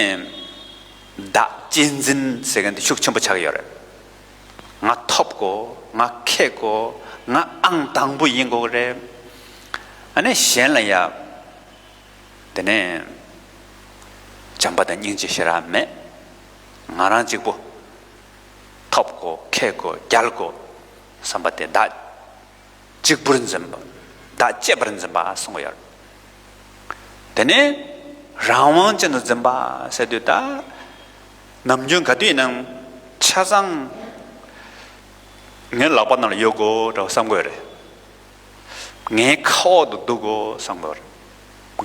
བདག་གཅེས་འཛིན་ཟེར་མཁན་དེ་ཤུགས་ཆེན་པོ་ཆགས་ཀྱི་ཡོད་རེད། ང་ཐོབ་དགོས། ང་ཁེགས་དགོས། ང་ཨང་དང་པོ་ཡིན་དགོས་ཀྱི་རེད། ཨ་ནི་གཞན་ལ་ཡ། དེ་ནས་བྱམས་པ་དང་སྙིང་རྗེ་ཞེ་དྲག་མེད། ང་རང་གཅིག་པུ་ཐོབ་དགོས། ཁེགས་དགོས། རྒྱལ་དགོས་བསམ་པ་དེ་བདག་གཅིག་པུར་འཛིན་པ། བདག་གཅེས་པར་འཛིན་པ་གསུང་གི་ཡོད། དེ་ནས་རང་དབང་ཅན་དུ་འཛིན་པ་ཟེར་དུས། ད་ནམ་རྒྱུན་ག་དུས་ཡིན་ནའང་ཆ་ཚང་ངའི་ལག་པ་ནང་ལ་ཡོད་དགོས་འདྲ་བ་བསམ་གི་ཡོད་རེད། ངའི་ཁ་འོག་ཏུ་འདུག་དགོས་བསམ་པ་རེད།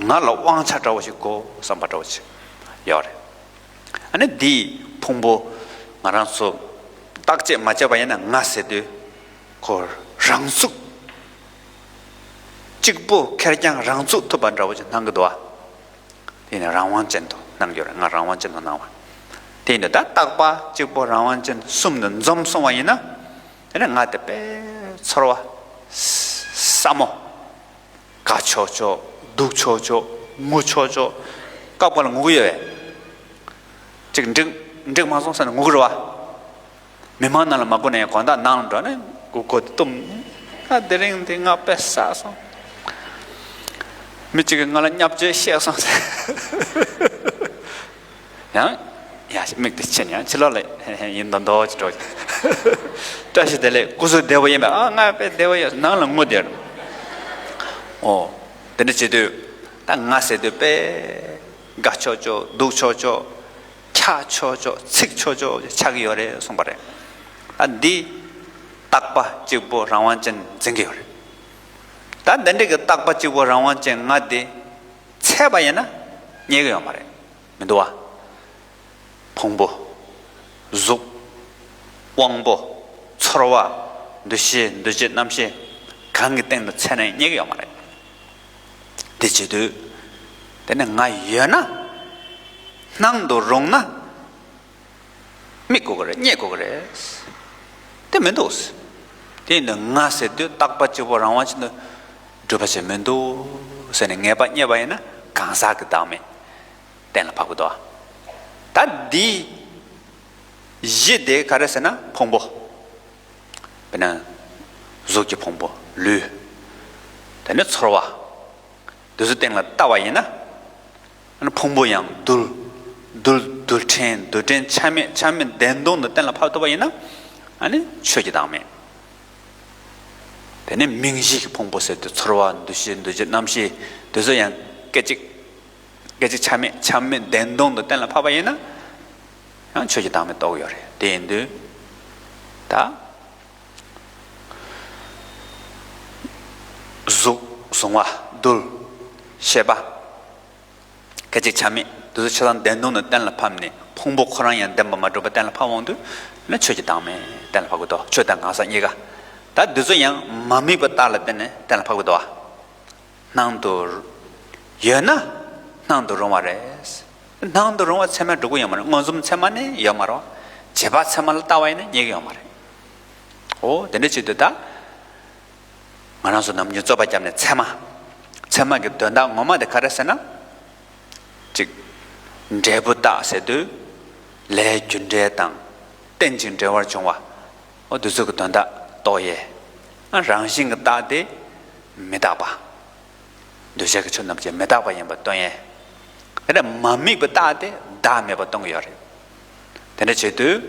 ང་ལ་དབང་ཆ་འདྲ་བོ་ཞིག་དགོས་བསམ་པ་འདྲ་བོ་ཞིག་ཡོད་རེད། ཨ་ནི་འདིའི་ཕུང་པོ་ང་རང་ཚོ་བརྟག་དཔྱད་མ་བྱས་པ་ཡིན་ན། ང་ཟེར་དུས་ཁོ་རང་ཚུགས་གཅིག་པུ་ཁེར་རྐྱང་རང་ཚུགས་ཐུབ་པ་འདྲ་བོ་ཞིག་སྣང་གི་འདུག་བ། དེ་ནི་རང་དབང་ཅན་དུ་སྣང་གི་ཡོད་རེད། ང་རང་དབང་ཅན་དུ་སྣང་བ། དེ་ཡིན་དུས་ད་རྟག་པ་གཅིག་པུ་རང་དབང་ཅན་གསུམ་དུ་འཛོམས་སོང་བ་ཡིན་ན། དེ་ནས་ང་དེ་དཔེ་ཚོར་བ། ས་མོ། དགའ་ཆོག་ཆོག། སྡུག་ཆོག་ཆོག། ངུ་ཆོག་ཆོག། སྐབས་འགའ་ལ་ངུ་གི་ཡོད་པས། ཅིག་འགྲིག་འགྲིག་མ་སོང་ཟེར་ནས་ངུ་གི་རེད་བ། མི་མང་ནང་ལ་མ་སྒུག་ནས་དགོང་དག་ནང་ལ་འགྲོ་ནས་སྒུག་སྒུག་བཏུམ། ཨ། དེ་རིང་འདི་ང་དཔེ་བསགས་སོང་། མི་གཅིག་གིས་ང་ལ་བརྙས་བཅོས་བཤད་སོང་ཟེར། ཡང་། ཡ། མིག་དེ་ཕྱེ་ནས་ཡང་ཕྱི་ལོགས་ལ་ཡིན་མདོག་མདོག་ཅིག་འགྲོ། བཀྲ་ཤིས་བདེ་ལེགས། སྐུ་གཟུགས་བདེ་པོ་ཡིན་པས། ཨ། ང་དཔེ་བདེ་པོ་ཡོད། ནང་ལ་ངུ་བསྡད། ཨོ། དེ་འདྲ་བྱེད་དུས་ད་ང་ཟེར་དུས་དཔེ་དགའ་ཆོག་ཆོག། སྡུག་ཆོག་ཆོག། འཁྱག་ཆོག་ཆོག། ཚིག་ཆོག་ཆོག་ཆགས་ཀྱི་ཡོད་རེད་གསུངས་པ་རེད། ད་འདི་རྟག་པ་གཅིག་པོ་རང་དབང་ཅན་འཛིན་གྱི་ཡོད་རེད། ད་འདི་འདྲ་གི་རྟག་པ་གཅིག་པོ་རང་དབང་ཅན་ང་དེ་ཚད་པ་ཡིན་ན་རྙེད་ཀྱི་ཡོད་མ་རེད། མི་འདུག་བ། ཕུང་པོ། གཟུགས། དབང་པོ། ཚོར་བ། འདུ་ཤེས། འདུ་བྱེད། རྣམ་ཤེས། གང་གི་སྟེང་དུ་ཚད་ནས་རྙེད་ཀྱི་ཡོད་མ་རེད། དེ་བྱེད་དུས། དེ་ནི་ང་ཡོད་ན། སྣང་དུ་རུང་ན། དམིགས་དགོས་ཀྱི་རེད། རྙེད་དགོས་ཀྱི་རེད། དེ་མི་འདུག་དེ་ཡིན་དུས་ང་ཟེར་དུས་རྟག་པ་གཅིག་པོ་རང་དབང་ཅན་དུ་གྲུབ་པ་ཞིག་མི་འདུག་ཟེར་ནས་ངེས་པ་རྙེད་པ་ཡིན་ན་གང་ཟག་གི་བདག་མེད་གཏན་ལ་ཕབ་ཀྱི་འདུག་ད་འདི་གཞི་དེ་ག་རེ་ཟེར་ན་ཕུང་པོ། དཔེར་ན་གཟུགས་ཀྱི་ཕུང་པོ། ལུས། དེ་ནས་ཚོར་བ། འདི་ཚོ་སྟེང་ལ་ལྟ་བ་ཡིན་ན། ཨ་ནི་ཕུང་པོ་ཡང་རྡུལ། རྡུལ། རྡུལ་ཕྲན། རྡུལ་ཕྲན་ཆ་མེད། ཆ་མེད་བདེན་སྟོང་དུ་གཏན་ལ་ཕབ་ཐུབ་པ་ཡིན་ན། ཨ་ནི་ཆོས་ཀྱི་བདག་མེད། དེ་ནས་མིང་གཞི་གི་ཕུང་པོ་ཟེར་དུས་ཚོར་བ། འདུ་ཤེས། འདུ་བྱེད། རྣམ་ཤེས། དེ་ཚོ་ཡང་སྐད་ཅིག་སྐད་ཅིག་ཆ་མེད། ཆ་མེད་བདེན་སྟོང་དུ་གཏན་ལ་ཕབ་པ་ཡིན་ན། ཡང་ཆོས་ཀྱི་བདག་མེད་རྟོགས་ཡོད་རེད། དེ་ཡིན་དུས་ད། གཟུགས། གཟུང་བ། རྡུལ། ཤེས་པ། སྐད་ཅིག་ཆ་མེད། དེ་ཚོ་ཆ་ཚང་བདེན་སྟོང་དུ་གཏན་ལ་ཕབ་ནས་ཕུང་པོ་ཁོ་རང་ཡང་བདེན་པར་མ་གྲུབ་པ་གཏན་ལ་ཕབ་འོང་དུས་ན་ཆོས་ཀྱི་བདག་མེད་གཏན་ལ་ཕབ་ཀྱི་འདུག་ཆོས་དང་གང་ཟག་གཉིས་ཀ། ད་དེ་ཚོ་ཡང་མ་དམིགས་པའི་རྟགས་ལ་བརྟེན་ནས་གཏན་ལ་ཕབ་ཀྱི་འདུག་སྣང་དུ་ཡོད་ན་སྣང་དུ་རུང་བ་རེད། སྣང་དུ་རུང་བ་ཚད་མས་གྲུབ་ཀྱི་ཡོད་མ་རེད། མངོན་སུམ་ཚད་མ་ནི་ཡོད་མ་རེད། བྱས་པ་ཚད་མ་ལ་ལྟ་བ་ཡིན་ན་རྙེད་ཀྱི་ཡོད་མ་རེད། འོ་དེ་འདྲ་བྱེད་དུས་ད། ང་རང་ཚོ་ནམ་རྒྱུན་རྩོད་པ་བརྒྱབ་ནས་ཚད་མ། ཚད་མ་གི་དོན་དག་ངོ་མ་དེ་ག་རེ་ཟེར་ན། གཅིག་འབྲས་བུ་རྟགས་ཟེར་དུས། ལས་རྒྱུ་འབྲས་དང་། རྟེན་ཅིང་འབྲེལ་བར་འབྱུང་བ། འོ་དེ་ཚོ་གི་དོན་དག་རྟོགས་ཡས། ཨ་རང་བཞིན་གྱི་རྟགས་དེ་མི་རྟག་པ། འདུས་བྱས་ཀྱི་ཆོས་ཐམས་ཅད་མི་རྟག་པ་ཡིན་པ་སྟོན་ཡས། དེ་ནས་མ་དམིགས་པའི་རྟགས་དེ་བདག་མེད་པ་སྟོན་གྱི་ཡོད་རེད། དེ་འདྲ་བྱེད་དུས།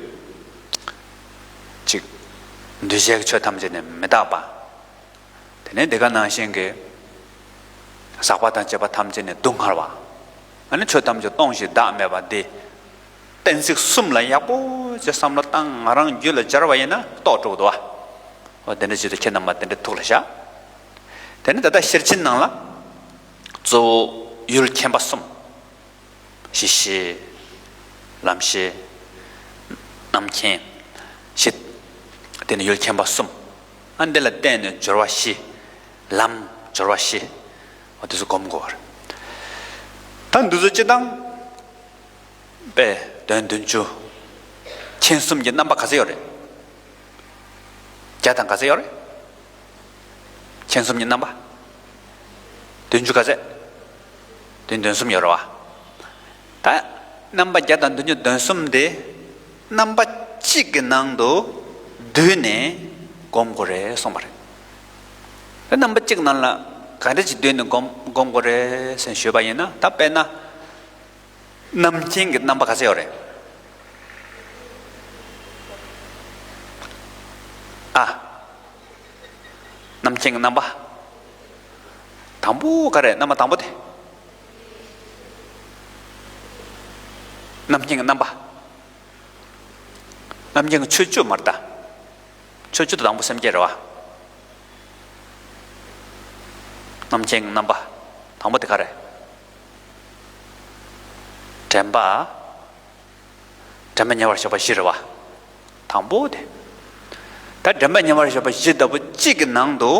གཅིག་འདུས་བྱས་ཀྱི་ཆོས་ཐམས་ཅད་ནི་མི་རྟག་པ། དེ་ནས་འདི་ག་ནང་བཞིན་གྱི། ཟག་པ་དང་བཅས་པ་ཐམས་ཅད་ནི་སྡུག་བསྔལ་བ། ཨ་ནི་ཆོས་ཐམས་ཅད་སྟོང་ཞིང་བདག་མེད་པ་འདི། གཏན་ཚིགས་གསུམ་ལ་ཡག་པོ་ཅིག་བསམ་བློ་བཏང་། ང་རང་རྒྱུད་ལ་སྦྱར་བ་ཡིན་ན་རྟོགས་འགྲོ་གི་འདུག་བ། འོ་དེ་འདྲ་བྱེད་དུས་ཁྱེད་རྣམ་པ་དེ་འདྲ་ཐུགས་ལ་བཞག་དེ་ནས་ད་ལྟ་ཤེར་ཕྱིན་ནང་ལ། གཙོ་བོ་ཡུལ་མཁྱེན་པ་གསུམ། གཞི་ཤེས། ལམ་ཤེས། རྣམ་མཁྱེན། བཞི། དེ་ནི་ཡུལ་མཁྱེན་པ་གསུམ། ཨ་འདི་ལ་བརྟེན་ནས་སྦྱོར་བ་བཞི། ལམ་སྦྱོར་བ་བཞི། འོ་དེ་ཚོ་སྒོམ་དགོས་པ་རེད། ད་འདི་ཚོ་སྤྱི་དང་། དཔེ་དོན་བདུན་ཅུ། མཁྱེན་གསུམ་གྱི་རྣམ་པ་ག་ཚོད་ཡོད་རེད། བརྒྱ་དང་ག་ཚོད་ཡོད་རེད། མཁྱེན་གསུམ་གྱི་རྣམ་པ། བདུན་ཅུ་ག་ཚོད། བདུན་བདུན་གསུམ་ཡོད་རེད་བ། ད་རྣམ་པ་བརྒྱ་དང་བདུན་ཅུ་དོན་གསུམ་དེ། རྣམ་པ་གཅིག་གི་ནང་དུ་བསྡུས་ནས་སྒོམ་དགོས་རེད་གསུངས་པ་རེད། ད་རྣམ་པ་གཅིག་ནང་ལ་ག་འདྲ་ཅིག་བསྡུས་ནས་སྒོམ་སྒོམ་དགོས་རེད་ཟེར་ཞུས་པ་ཡིན་ན། ད་དཔེར་ན། རྣམ་མཁྱེན་གྱི་རྣམ་པ་ག་ཚོད་ཡོད་རེད། ཨ། རྣམ་མཁྱེན་གྱི་རྣམ་པ། དང་པོ་ག་རེ། རྣམ་པ་དང་པོ་དེ། རྣམ་མཁྱེན་གྱི་རྣམ་པ། རྣམ་མཁྱེན་གྱི་ཆོས་བཅུ་མ་རེད་ད། ཆོས་བཅུ་དང་དང་པོ་སེམས་བསྐྱེད་རེད་བ། རྣམ་མཁྱེན་གྱི་རྣམ་པ། དང་པོ་དེ་ག་རེ། དྲན་པ། དྲན་པ་ཉེ་བར་བཞག་པ་བཞི་རེད་བ། དང་པོ་དེ། ད་དྲན་པ་ཉེ་བར་བཞག་པ་བཞི་ལྟ་བུ་གཅིག་གི་ནང་དུ།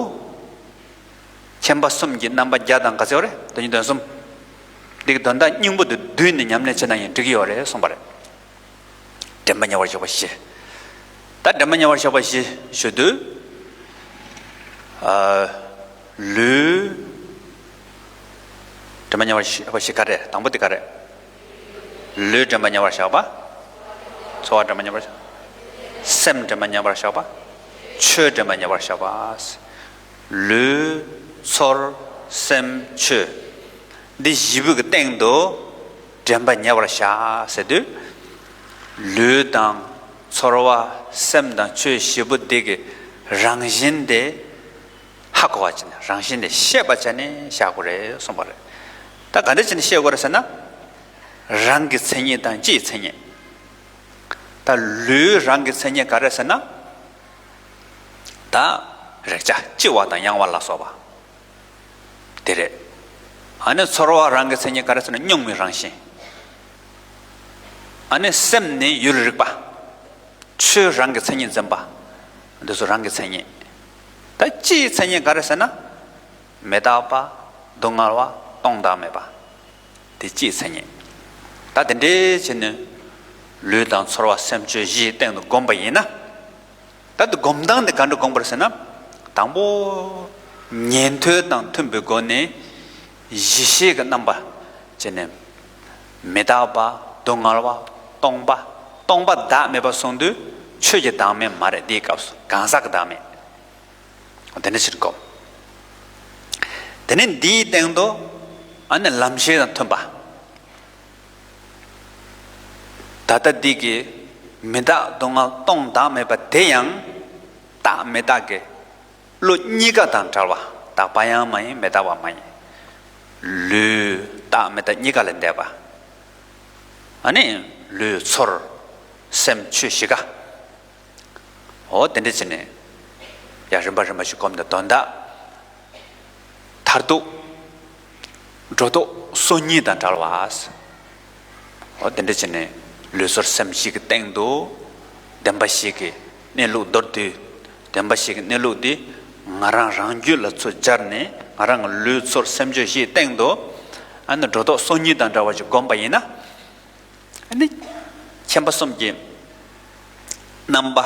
མཁྱེན་པ་གསུམ་གྱི་རྣམ་པ་བརྒྱ་དང་ག་ཚོད་རེད། དོན་གཉིས་དོན་གསུམ། འདི་གི་དོན་དག་སྙིང་པོ་དེ་བསྡུས་ནས་ཉམས་ལེན་བྱས་ན་ཡང་འགྲིག་གི་ཡོད་རེད་གསུངས་པ་རེད། དྲན་པ་ཉེ་བར་བཞག་པ་བཞི། ད་དྲན་པ་ཉེ་བར་བཞག་པ་བཞི་ཞུ་དུས། ཨ། ལུས། དྲན་པ་ཉེ་བར་བཞག་པ་བཞི་ག་རེ། དང་པོ་དེ་ག་རེ། ལུས་དྲན་པ་ཉེ་བར་བཞག་པ། ཚོར་བ་དྲན་པ་ཉེ་བར་བཞག་སེམས་དྲན་པ་ཉེ་བར་བཞག་པ། ཆོས་དྲན་པ་ཉེ་བར་བཞག་པ། ལུས། ཚོར། སེམས། ཆོས། འདི་བཞི་པོ་གི་སྟེང་དུ་དྲན་པ་ཉེ་བར་བཞག་ཟེར་དུས། ལུས་དང་ཚོར་བ། སེམས་དང་ཆོས་བཞི་པོ་འདི་གི་རང་བཞིན་དེ་ཧ་གོ་བ་བྱས་ནས། རང་བཞིན་དེ་ཤེས་པ་བྱས་ནས་བཞག་དགོས་རེད་གསུངས་པ་རེད། ད་ག་འདྲ་བྱས་ནས་ཤེས་དགོས་རེད་ཟེར་ན། རང་གི་མཚན་ཉིད་དང་སྤྱིའི་མཚན་ཉིད། ད་ལུས་རང་གི་མཚན་ཉིད་ག་རེ་ཟེར་ན། ད་རེག་བྱ་ལྕི་བ་དང་ཡང་བ་ལ་སོགས་པ་དེ་རེད། ཨ་ནི་ཚོར་བ་རང་གི་མཚན་ཉིད་ག་རེ་ཟེར་ན་གཉུག་མའི་རང་བཞིན། ཨ་ནི་སེམས་ནི་ཡུལ་རིག་པ། ཆོས་རང་གི་མཚན་ཉིད་འཛིན་པ། འདི་ཚོ་རང་གི་མཚན་ཉིད། ད་སྤྱིའི་མཚན་ཉིད་ག་རེ་ཟེར་ན། མི་རྟག་པ། སྡུག་བསྔལ་བ། སྟོང་བདག་མེད་པ། དེ་སྤྱིའི་མཚན་ཉིད། ད་དེ་འདྲའི་བྱས་ནས་ལུས་དང་ཚོར་བ་སེམས་ཆོས་བཞིའི་སྟེང་དུ་བསྒོམས་པ་ཡིན་ན། ད་དེ་སྒོམ་སྟངས་དེ་ག་འདྲ་སྒོམ་དགོས་རེད་ཟེར་ན། དང་པོ་ཉན་ཐོས་དང་མཐུན་པའི་སྒོ་ནས་གཞི་ཤེས་ཀྱི་རྣམ་པ་བྱས་ནས། མི་རྟག་པ། སྡུག་བསྔལ་བ། སྟོང་པ། སྟོང་པ་བདག་མེད་པ་སོང་དུས་ཆོས་ཀྱི་བདག་མེད་མ་རེད། དེའི་སྐབས་སུ་གང་ཟག་གི་བདག་མེད། དེ་ནས་ཕྱིར་སྒོམ། དེ་ནས་འདིའི་སྟེང་དུ་ཨ་ནི་ལམ་ཤེས་དང་མཐུན་པ། ད་ལྟ་འདི་གི་མི་རྟག་སྡུག་བསྔལ་སྟོང་བདག་མེད་པ་དེ་ཡང་རྟག་མི་རྟག་གི་བློ་གཉིས་ཀ་དང་བྲལ་བ། རྟག་པ་ཡང་མ་ཡིན། མི་རྟག་པ་མ་ཡིན། ལུས་རྟག་མི་རྟག་གཉིས་ཀ་ལས་འདས་པ། ཨ་ནི་ལུས་ཚོར་སེམས་ཆོས་བཞི་ཀ། འོ་དེ་འདྲ་བྱས་ནས་ཡང་རིམ་པ་རིམ་པ་ཞིག་སྒོམ་དང་དོན་དག་མཐར་ཐུག་སྒྲོ་འདོགས་སོ་གཉིས་དང་བྲལ་བ། འོ་དེ་འདྲ་བྱས་ནས་ལུས་ཚོར་སེམས་བཞི་གི་སྟེང་དུ་བདེན་པ་བཞི་གི་གནས་ལུགས་མདོར་བསྡུས། བདེན་པ་བཞི་གི་གནས་ལུགས་འདི་ང་རང་རང་རྒྱུད་ལ་ཚུར་སྦྱར་ནས་ང་རང་གི་ལུས་ཚོར་སེམས་ཆོས་བཞིའི་སྟེང་དུ་ཨ་ནི་སྒྲོ་འདོགས་སོ་གཉིས་དང་བྲལ་བ་ཞིག་སྒོམ་པ་ཡིན་ན། ཨ་ནི་མཁྱེན་པ་གསུམ་གྱི་རྣམ་པ་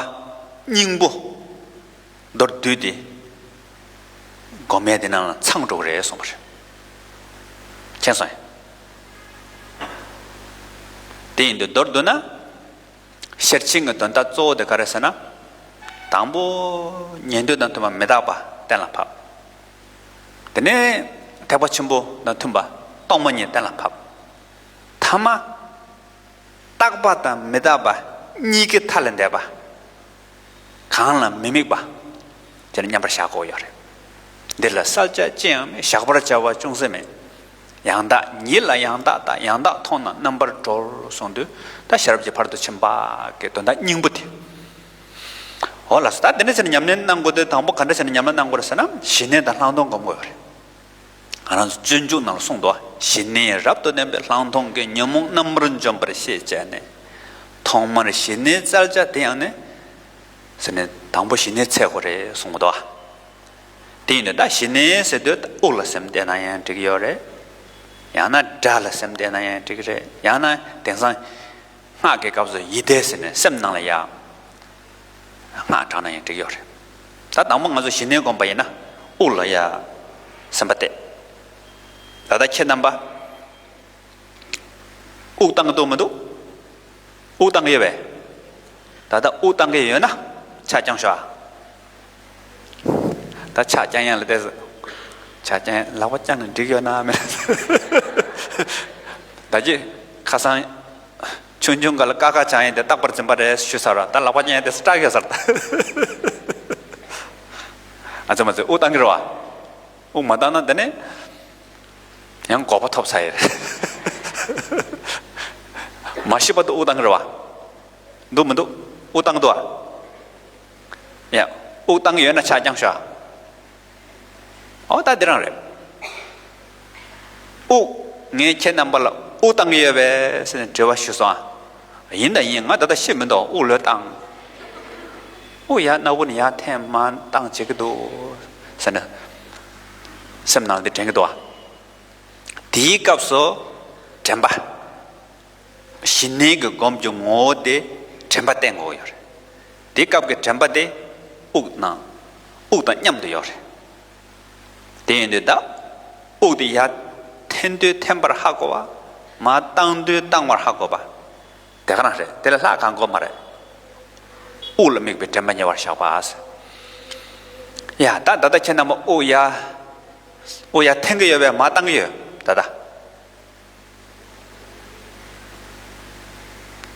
སྙིང་པོ་མདོར་བསྡུས་ཏེ་སྒོམ་ཡས་དེ་ནང་ལ་ཚང་འགྲོ་གི་རེད་གསུངས་པ་རེད། མཁྱེན་སོང་ངས། དེ་ཡིན་དུས་མདོར་བསྡུ་ན། ཤེར་ཕྱིན་གྱི་དོན་དག་གཙོ་བོ་དེ་ག་རེ་ཟེར་ན། དང་པོ་ཉན་ཐོས་དང་མཐུན་པ་མི་རྟག་པ་གཏན་ལ་ཕབ། དེ་ནས་ཐེག་པ་ཆེན་པོ་དང་མཐུན་པ་སྟོང་པ་ཉིད་གཏན་ལ་ཕབ། ཐ་མ། རྟག་པ་དང་མི་རྟག་པ་གཉིས་ཀའི་མཐའ་ལས་འདས་པ། གང་ལ་མི་དམིགས་པ། དེ་ལ་མཉམ་པར་བཞག་དགོས་ཡོད་རེད། འདི་ལ་བསལ་བྱ་ཅི་ཡང་མེད། བཞག་པར་བྱ་བ་ཅུང་ཟད་མེད། ཡང་དག་ཉིད་ལ་ཡང་དག་ལྟ། ཡང་དག་མཐོང་ན་རྣམ་པར་གྲོལ་གསུངས་དུས། ད་ཤེས་རབ་ཀྱི་ཕ་རོལ་ཏུ་ཕྱིན་པ་གི་དོན་དག་སྙིང་པོ་དེ། འོ་ལགས་སོ། ད་དེ་འདྲ་བྱས་ནས་ཉམས་ལེན་གནང་དགོས་དེ། དང་པོ་ག་འདྲ་བྱས་ནས་ཉམས་ལེན་གནང་དགོས་རེད་ཟེར་ན། ཞི་གནས་དང་ལྷག་མཐོང་སྒོམ་དགོས་རེད། ང་རང་ཚོ་སྤྱོད་འཇུག་ནང་ལ་གསུངས་འདུག། ཞི་གནས་རབ་ཏུ་ལྡན་པས། ལྷག་མཐོང་གི་ཉོན་མོངས་རྣམ་པར་འཇོམས་པར་ཤེས་བྱས་ནས། ཐོག་མར་ཞི་གནས་བཙལ་བྱ་དེ་ཡང་ནི། ཟེར་ནས་དང་པོ་ཞི་གནས་འཚོལ་དགོས་རེད་གསུངས་འདུག། དེ་ཡིན་དུས་ད་ཞི་གནས་ཟེར་དུས་དབུགས་ལ་སེམས་གཏད་ན་ཡང་འགྲིག་ཡོད་རེད། ཡང་ན་སྒྲ་ལ་སེམས་གཏད་ན་ཡང་འགྲིག་རེད། ཡང་ན་དེང་སང་སྔགས་ཀྱི་སྐབས་སུ་ཡིད་བཟླས་ཟེར་ནས་སེམས་ནང་ལ་ཡ་སྔགས་བགྲངས་ན་ཡང་འགྲིག་ཡོད་རེད། ད་དང་པོ་ང་ཚོ་ཞི་གནས་སྒོམ་པ་ཡིན་ན་དབུགས་ལ་ཡ་སེམས་པ་གཏད། ད་ལྟ་ཁྱེད་རྣམ་པ་དབུགས་བཏང་གི་འདུག་མི་འདུག། དབུགས་བཏང་གི་ཡོད་པས། ད་ལྟ་དབུགས་བཏང་གི་ཡོད་ན་ཕྱག་བརྐྱངས་ཤོག་ཨ། ད་ཕྱག་བརྐྱང་ཡག་ལ་བལྟས། ཕྱག་བརྐྱང་ཡག་ལག་པ་བརྐྱངས་ནས་འགྲིག་ཡོད་ན་མེད་ན། ད་ཅི་ཁ་སང་ཆུང་ཆུང་སྒང་ལ་ཀ་ཁ་བྱ་ཡིན་དེ་རྟག་པར་འཛིན་པ་རེད་ཞུས་ཚར་བ། ད་ལག་པ་བརྐྱང་ཡག་དེ་སྐྲག་ཡོད་ས་རེད་ད། ཨ་ཙི་མ་ཙི་དབུགས་བཏང་གི་རེད་བ། དབུགས་མ་བཏང་ན་དེ་ནས་ཡང་འགོག་པ་ཐོབ་ཚར་ཡོད་རེད། མ་ཤི་བར་དུ་དབུགས་བཏང་གི་རེད་བ། འདུག་མི་འདུག། དབུགས་བཏང་འདུག་ཨ། ཡ། དབུགས་བཏང་གི་ཡོད་ན་ཕྱག་བརྐྱངས་ཤོག་ཨ། ཨོ་ད་འདི་རང་རེད། དབུགས། ངས་ཁྱེད་རྣམ་པ་ལ་དབུགས་བཏང་གི་ཡོད་པས་ཟེར་ནས་དྲི་བ་ཞུས་སོང་ཨ། ཡིན་ད་ཡིན། ང་ད་ལྟ་ཤི་མི་འདུག། དབུགས་ལོས་བཏང་། དབུགས་ཡར་སྣ་བུག་ནས་ཡར་འཐེན་མར་བཏང་བྱེད་ཀྱི་འདུག་ཟེར་ནས་སེམས་ནང་འདི་དྲན་གྱི་འདུག་ཨ། དེའི་སྐབས་སུ་དྲན་པ། ཞི་གནས་ཀྱི་སྒོམ་གྱི་ངོ་བོ་དེ་དྲན་པ་བསྟེན་དགོས་ཡོད་རེད། དེའི་སྐབས་ཀྱི་དྲན་པ་དེ་དབུགས་ནང་། དབུགས་དང་མཉམ་དུ་ཡོད་རེད། དེ་ཡིན་དུས་ད་དབུགས་དེ་ཡར་འཐེན་དུས་འཐེན་པར་ཧ་གོ་བ། མར་བཏང་དུས་བཏང་བར་ཧ་གོ་བ། དེ་ག་རང་རེད། དེ་ལས་ལྷག་གང་དགོས་མ་རེད། དབུགས་ལ་དམིགས་པའི་དྲན་པ་ཉེ་བར་བཞག་པ། ཡ་ད་ད་ལྟ་ཁྱེད་རྣམ་པ་དབུགས་ཡར། དབུགས་ཡར་འཐེན་གྱི་ཡོད་པས་མར་བཏང་གི་ཡོད་ད་ལྟ།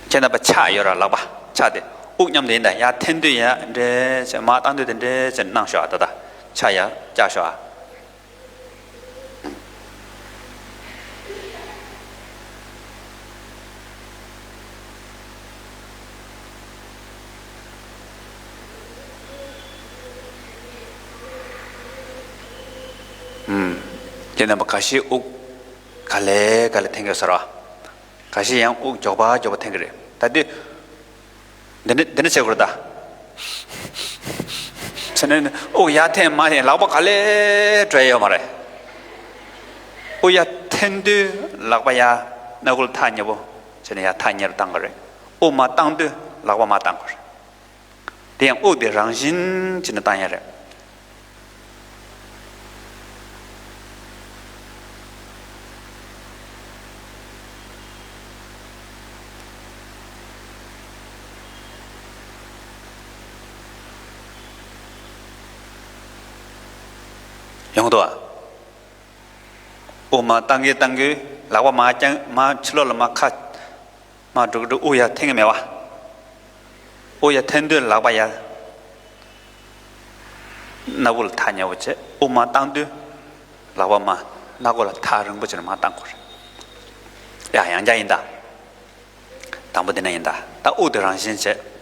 ཁྱེད་རྣམ་པ་ཕྱག་ཡོད་ར་ལག་པ་ཕྱག་དེ་དབུགས་མཉམ་དུ་ཡིན་ད་ཡར་འཐེན་དུས་ཡར་འདྲེ་བྱས། མར་བཏང་དུས་དེ་འདྲེ་བྱས་གནང་ཤོག་ཨ། ད་ད་ཕྱག་ཡར་བཀྱག་ཤོག་ཨ། ཁྱེད་རྣམ་པ་ཁ་ཤས་དབུགས་ག་ལེ་ག་ལེ་འཐེན་གྱི་ཡོད་ས་རེད་བ། ཁ་ཤས་ཡང་དབུགས་མགྱོགས་པ་མགྱོགས་པ་འཐེན་གྱི་རེད། ད་དེ། འདི་འདྲ་འདི་འདྲ་བྱེད་དགོས་རེད་ད། བྱས་ནས་དབུགས་ཡར་འཐེན་མར་འཐེན་ལག་པ་ག་ལེ་འགྲོ་ཡ་ཡོད་མ་རེད། དབུགས་ཡར་འཐེན་དུས་ལག་པ་ཡར་སྣ་ཁུག་ལ་ཐག་ཉེ་པོ། བྱས་ནས་ཡར་ཐག་ཉེ་རུ་བཏང་དགོས་རེད། དབུགས་མར་བཏང་དུས་ལག་པ་མར་བཏང་དགོས་རེད། དེ་ཡང་དབུགས་དེ་རང་བཞིན་བྱས་ནས་བཏང་ཡ་རེད། ཡོང་འདུག་ཨ། དབུགས་མར་བཏང་གིན་བཏང་གིན་ལག་པ་མར་བརྐྱངས། མར་ཕྱི་ལོགས་ལ་མར་ཁ་མར་འགྲོ་གི་འདུག་དབུགས་ཡར་འཐེན་གི་མེད་པ། དབུགས་ཡར་འཐེན་དུས་ལག་པ་ཡར་སྣ་བུག་ལ་ཐག་ཉེ་བོ་བྱས། དབུགས་མར་བཏང་དུས་ལག་པ་མར་སྣ་སྒོ་ལ་ཐག་རིང་པོ་བྱས་ནས་མར་བཏང་དགོས་རེད། ཡ་ཡང་བསྐྱར་ཡིན་ད། དང་པོ་འདི་ན་ཡིན་ད། ད་དབུགས་དེ་རང་བཞིན་བྱས།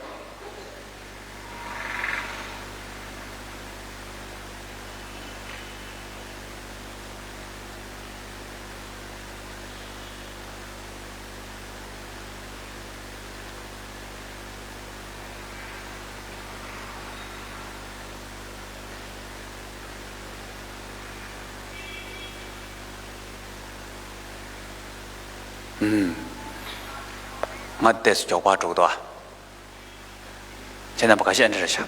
ཨུམ། ང་ཏོག་ཙམ་མགྱོགས་པ་འགྲོ་གི་འདུག་ཨ། ཁྱེད་རྣམ་པ་ཁ་ཤས་འདི་རེད་ཤག་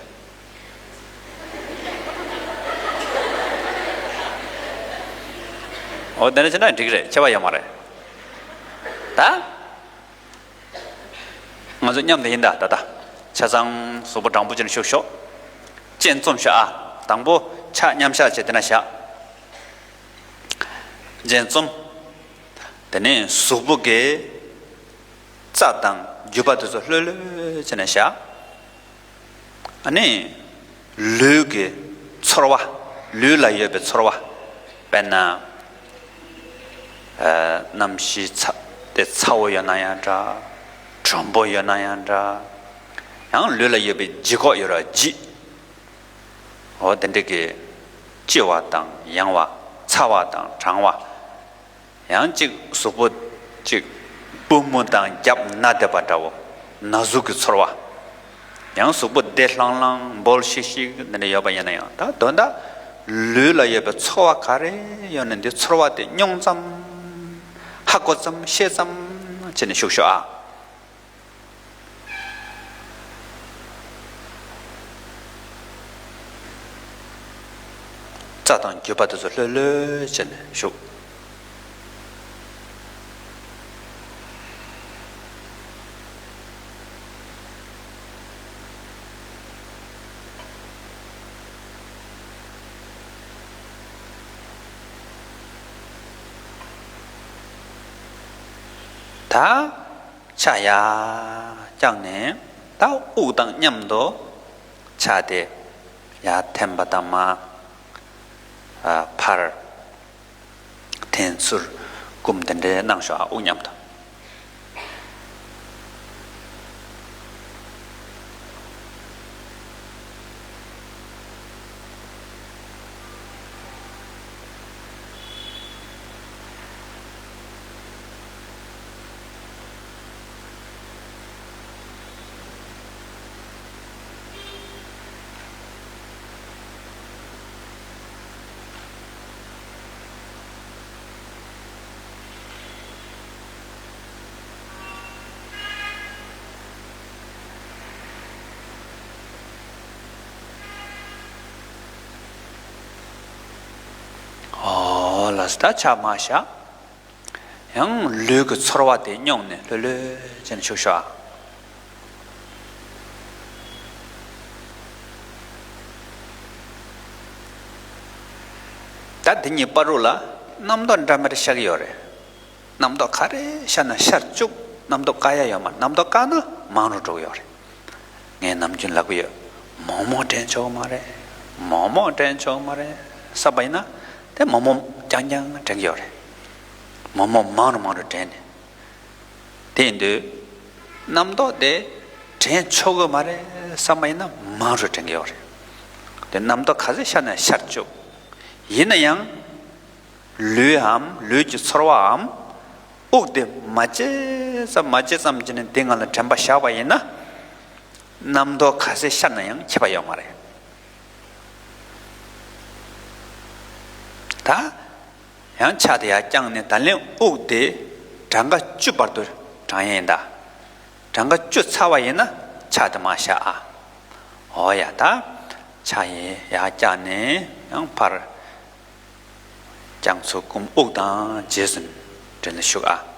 འོ་དེ་འདྲ་བྱས་ན་འགྲིག་རེད། ཁྱད་པར་ཡོད་མ་རེད་ད། ང་ཚོ་མཉམ་དུ་ཡིན་ད། ད་ད་ཆ་ཚང་གཟུགས་པོ་དྲང་པོ་བྱས་ནས་བཞུགས་ཤོག་སྤྱན་བཙུམས་ཤོག་ཨ། དང་པོ་ཕྱག་མཉམ་བཞག་བྱས་དེ་ན་བཞག་སྤྱན་བཙུམས། དེ་ནས་གཟུགས་པོ་གི་རྩ་དང་རྒྱུས་པ་དེ་ཚོ་ལྷོད་ལྷོད་བྱས་ནས་བཞག་ཨ་ནི། ལུས་ཀྱི་ཚོར་བ། ལུས་ལ་ཡོད་པའི་ཚོར་བ། དཔེར་ན། ཨ། གནམ་གཤིས་ཚ། དེ་ཚ་བོ་ཡོད་ན་ཡང་འདྲ། དྲོན་པོ་ཡོད་ན་ཡང་འདྲ། ཡང་ལུས་ལ་ཡོད་པའི་ལྗིད་ཁོག་ཡོད་ར་ལྗིད། འོ་དེ་འདྲ་གི་ལྕི་བ་དང་ཡང་བ། ཚ་བ་དང་གྲང་བ། ཡང་གཅིག་གཟུགས་པོ་གཅིག་པུས་མོ་དང་རྒྱབ་ན་བསྡད་པ་འདྲ་བོ། ན་ཟུག་གི་ཚོར་བ། ཡང་གཟུགས་པོ་བདེ་ལྷང་ལྷང་འབོལ་ཤིག་ཤིག་འདི་འདྲ་ཡོད་པ་ཡིན་ན་ཡང་། ད་དོན་དག་ལུས་ལ་ཡོད་པའི་ཚོར་བ་ག་རེ་ཡོད་ན་འདི་ཚོར་བ་དེ་མྱོང་ཙམ། ཧ་གོ་ཙམ་ཤེས་ཙམ་བྱས་ནས་བཞུགས་ཤོག་ཨ། རྩ་དང་རྒྱུས་པ་དེ་ཚོ་ལྷོད་ལྷོད་བྱས་ནས་བཞུགས། ད། ཕྱག་ཡར་བརྐྱངས་ནས་ད་དབུགས་དང་མཉམ་དུ་ཕྱག་དེ་ཡར་འཐེན་པ་དང་མར་ཨ་ཕར་འཐེན་ཚུར་བསྐུམ་དེ་འདྲའི་གནང་ཤོག་ཨ། དབུགས་མཉམ་དུ། ཨོ་ལགས་སོ། ད་ཕྱག་མར་བཞག་ཡང་ལུས་ཀྱི་ཚོར་བ་དེ་མྱོང་ནས་ལྷོད་ལྷོད་བྱས་ནས་བཞུགས་ཤོག་ཨ། ད་འདི་གཉིས་བར་དུ་ལ་རྣམ་རྟོག་འདྲ་མི་འདྲ་ཤར་གྱི་ཡོད་རེད། རྣམ་རྟོག་ག་རེ་ཤར་ན་ཤར་བཅུག་རྣམ་རྟོག་བཀག་ཡ་ཡོད་མ་རེད། རྣམ་རྟོག་བཀག་ན་མང་རུ་འགྲོ་གི་ཡོད་རེད། ངས་ནམ་རྒྱུན་ལབ་ཀྱི་ཡོད། མོག་མོག་དྲན་ཆོག་གི་མ་རེད། མོག་མོག་དྲན་ཆོག་གི་མ་རེད་བསམ་པ་ཡིན་ན། དེ་མོག་མོག་རྐྱང་རྐྱང་དྲན་གྱི་ཡོད་རེད། མོག་མོག་མང་རུ་མང་རུ་དྲན་ནས། དེ་ཡིན་དུས་རྣམ་རྟོག་དེ་དྲན་ཆོག་གི་མ་རེད་བསམ་པ་ཡིན་ན་མང་རུ་དྲན་གྱི་ཡོད་རེད། དེ་རྣམ་རྟོག་ག་ཚོད་ཤར་ན་ཤར་བཅུག་ཡིན་ན་ཡང་ལུས་འམ་ལུས་ཀྱི་ཚོར་བའམ་དབུགས་དེ་མ་བརྗེད་ཙམ་མ་བརྗེད་ཙམ་བྱས་ནས་འདི་སྒང་ལ་དྲན་པ་བཞག་པ་ཡིན་ན། རྣམ་རྟོག་ག་ཚོད་ཤར་ན་ཡང་ཁྱད་པར་ཡོད་མ་རེད། ད། ཡང་ཕྱག་དེ་ཡར་བརྐྱངས་ནས་ད་ལན་དབུགས་དེ་གྲངས་ཀ་བཅུ་བར་དུ། གྲངས་ཡིན་ད། གྲངས་ཀ་བཅུ་ཚར་བ་ཡིན་ན་ཕྱག་དེ་མར་བཞག་ཨ། འོ་ཡ་ད། ཕྱག་ཡིན་ཡར་བཀྱགས་ནས་ཡང་ཕར། རྒྱ་མཚོ་སྐུ་དབུགས་དང་རྗེས་སུ་འབྲེལ་ནས་བཞུགས་ཨ།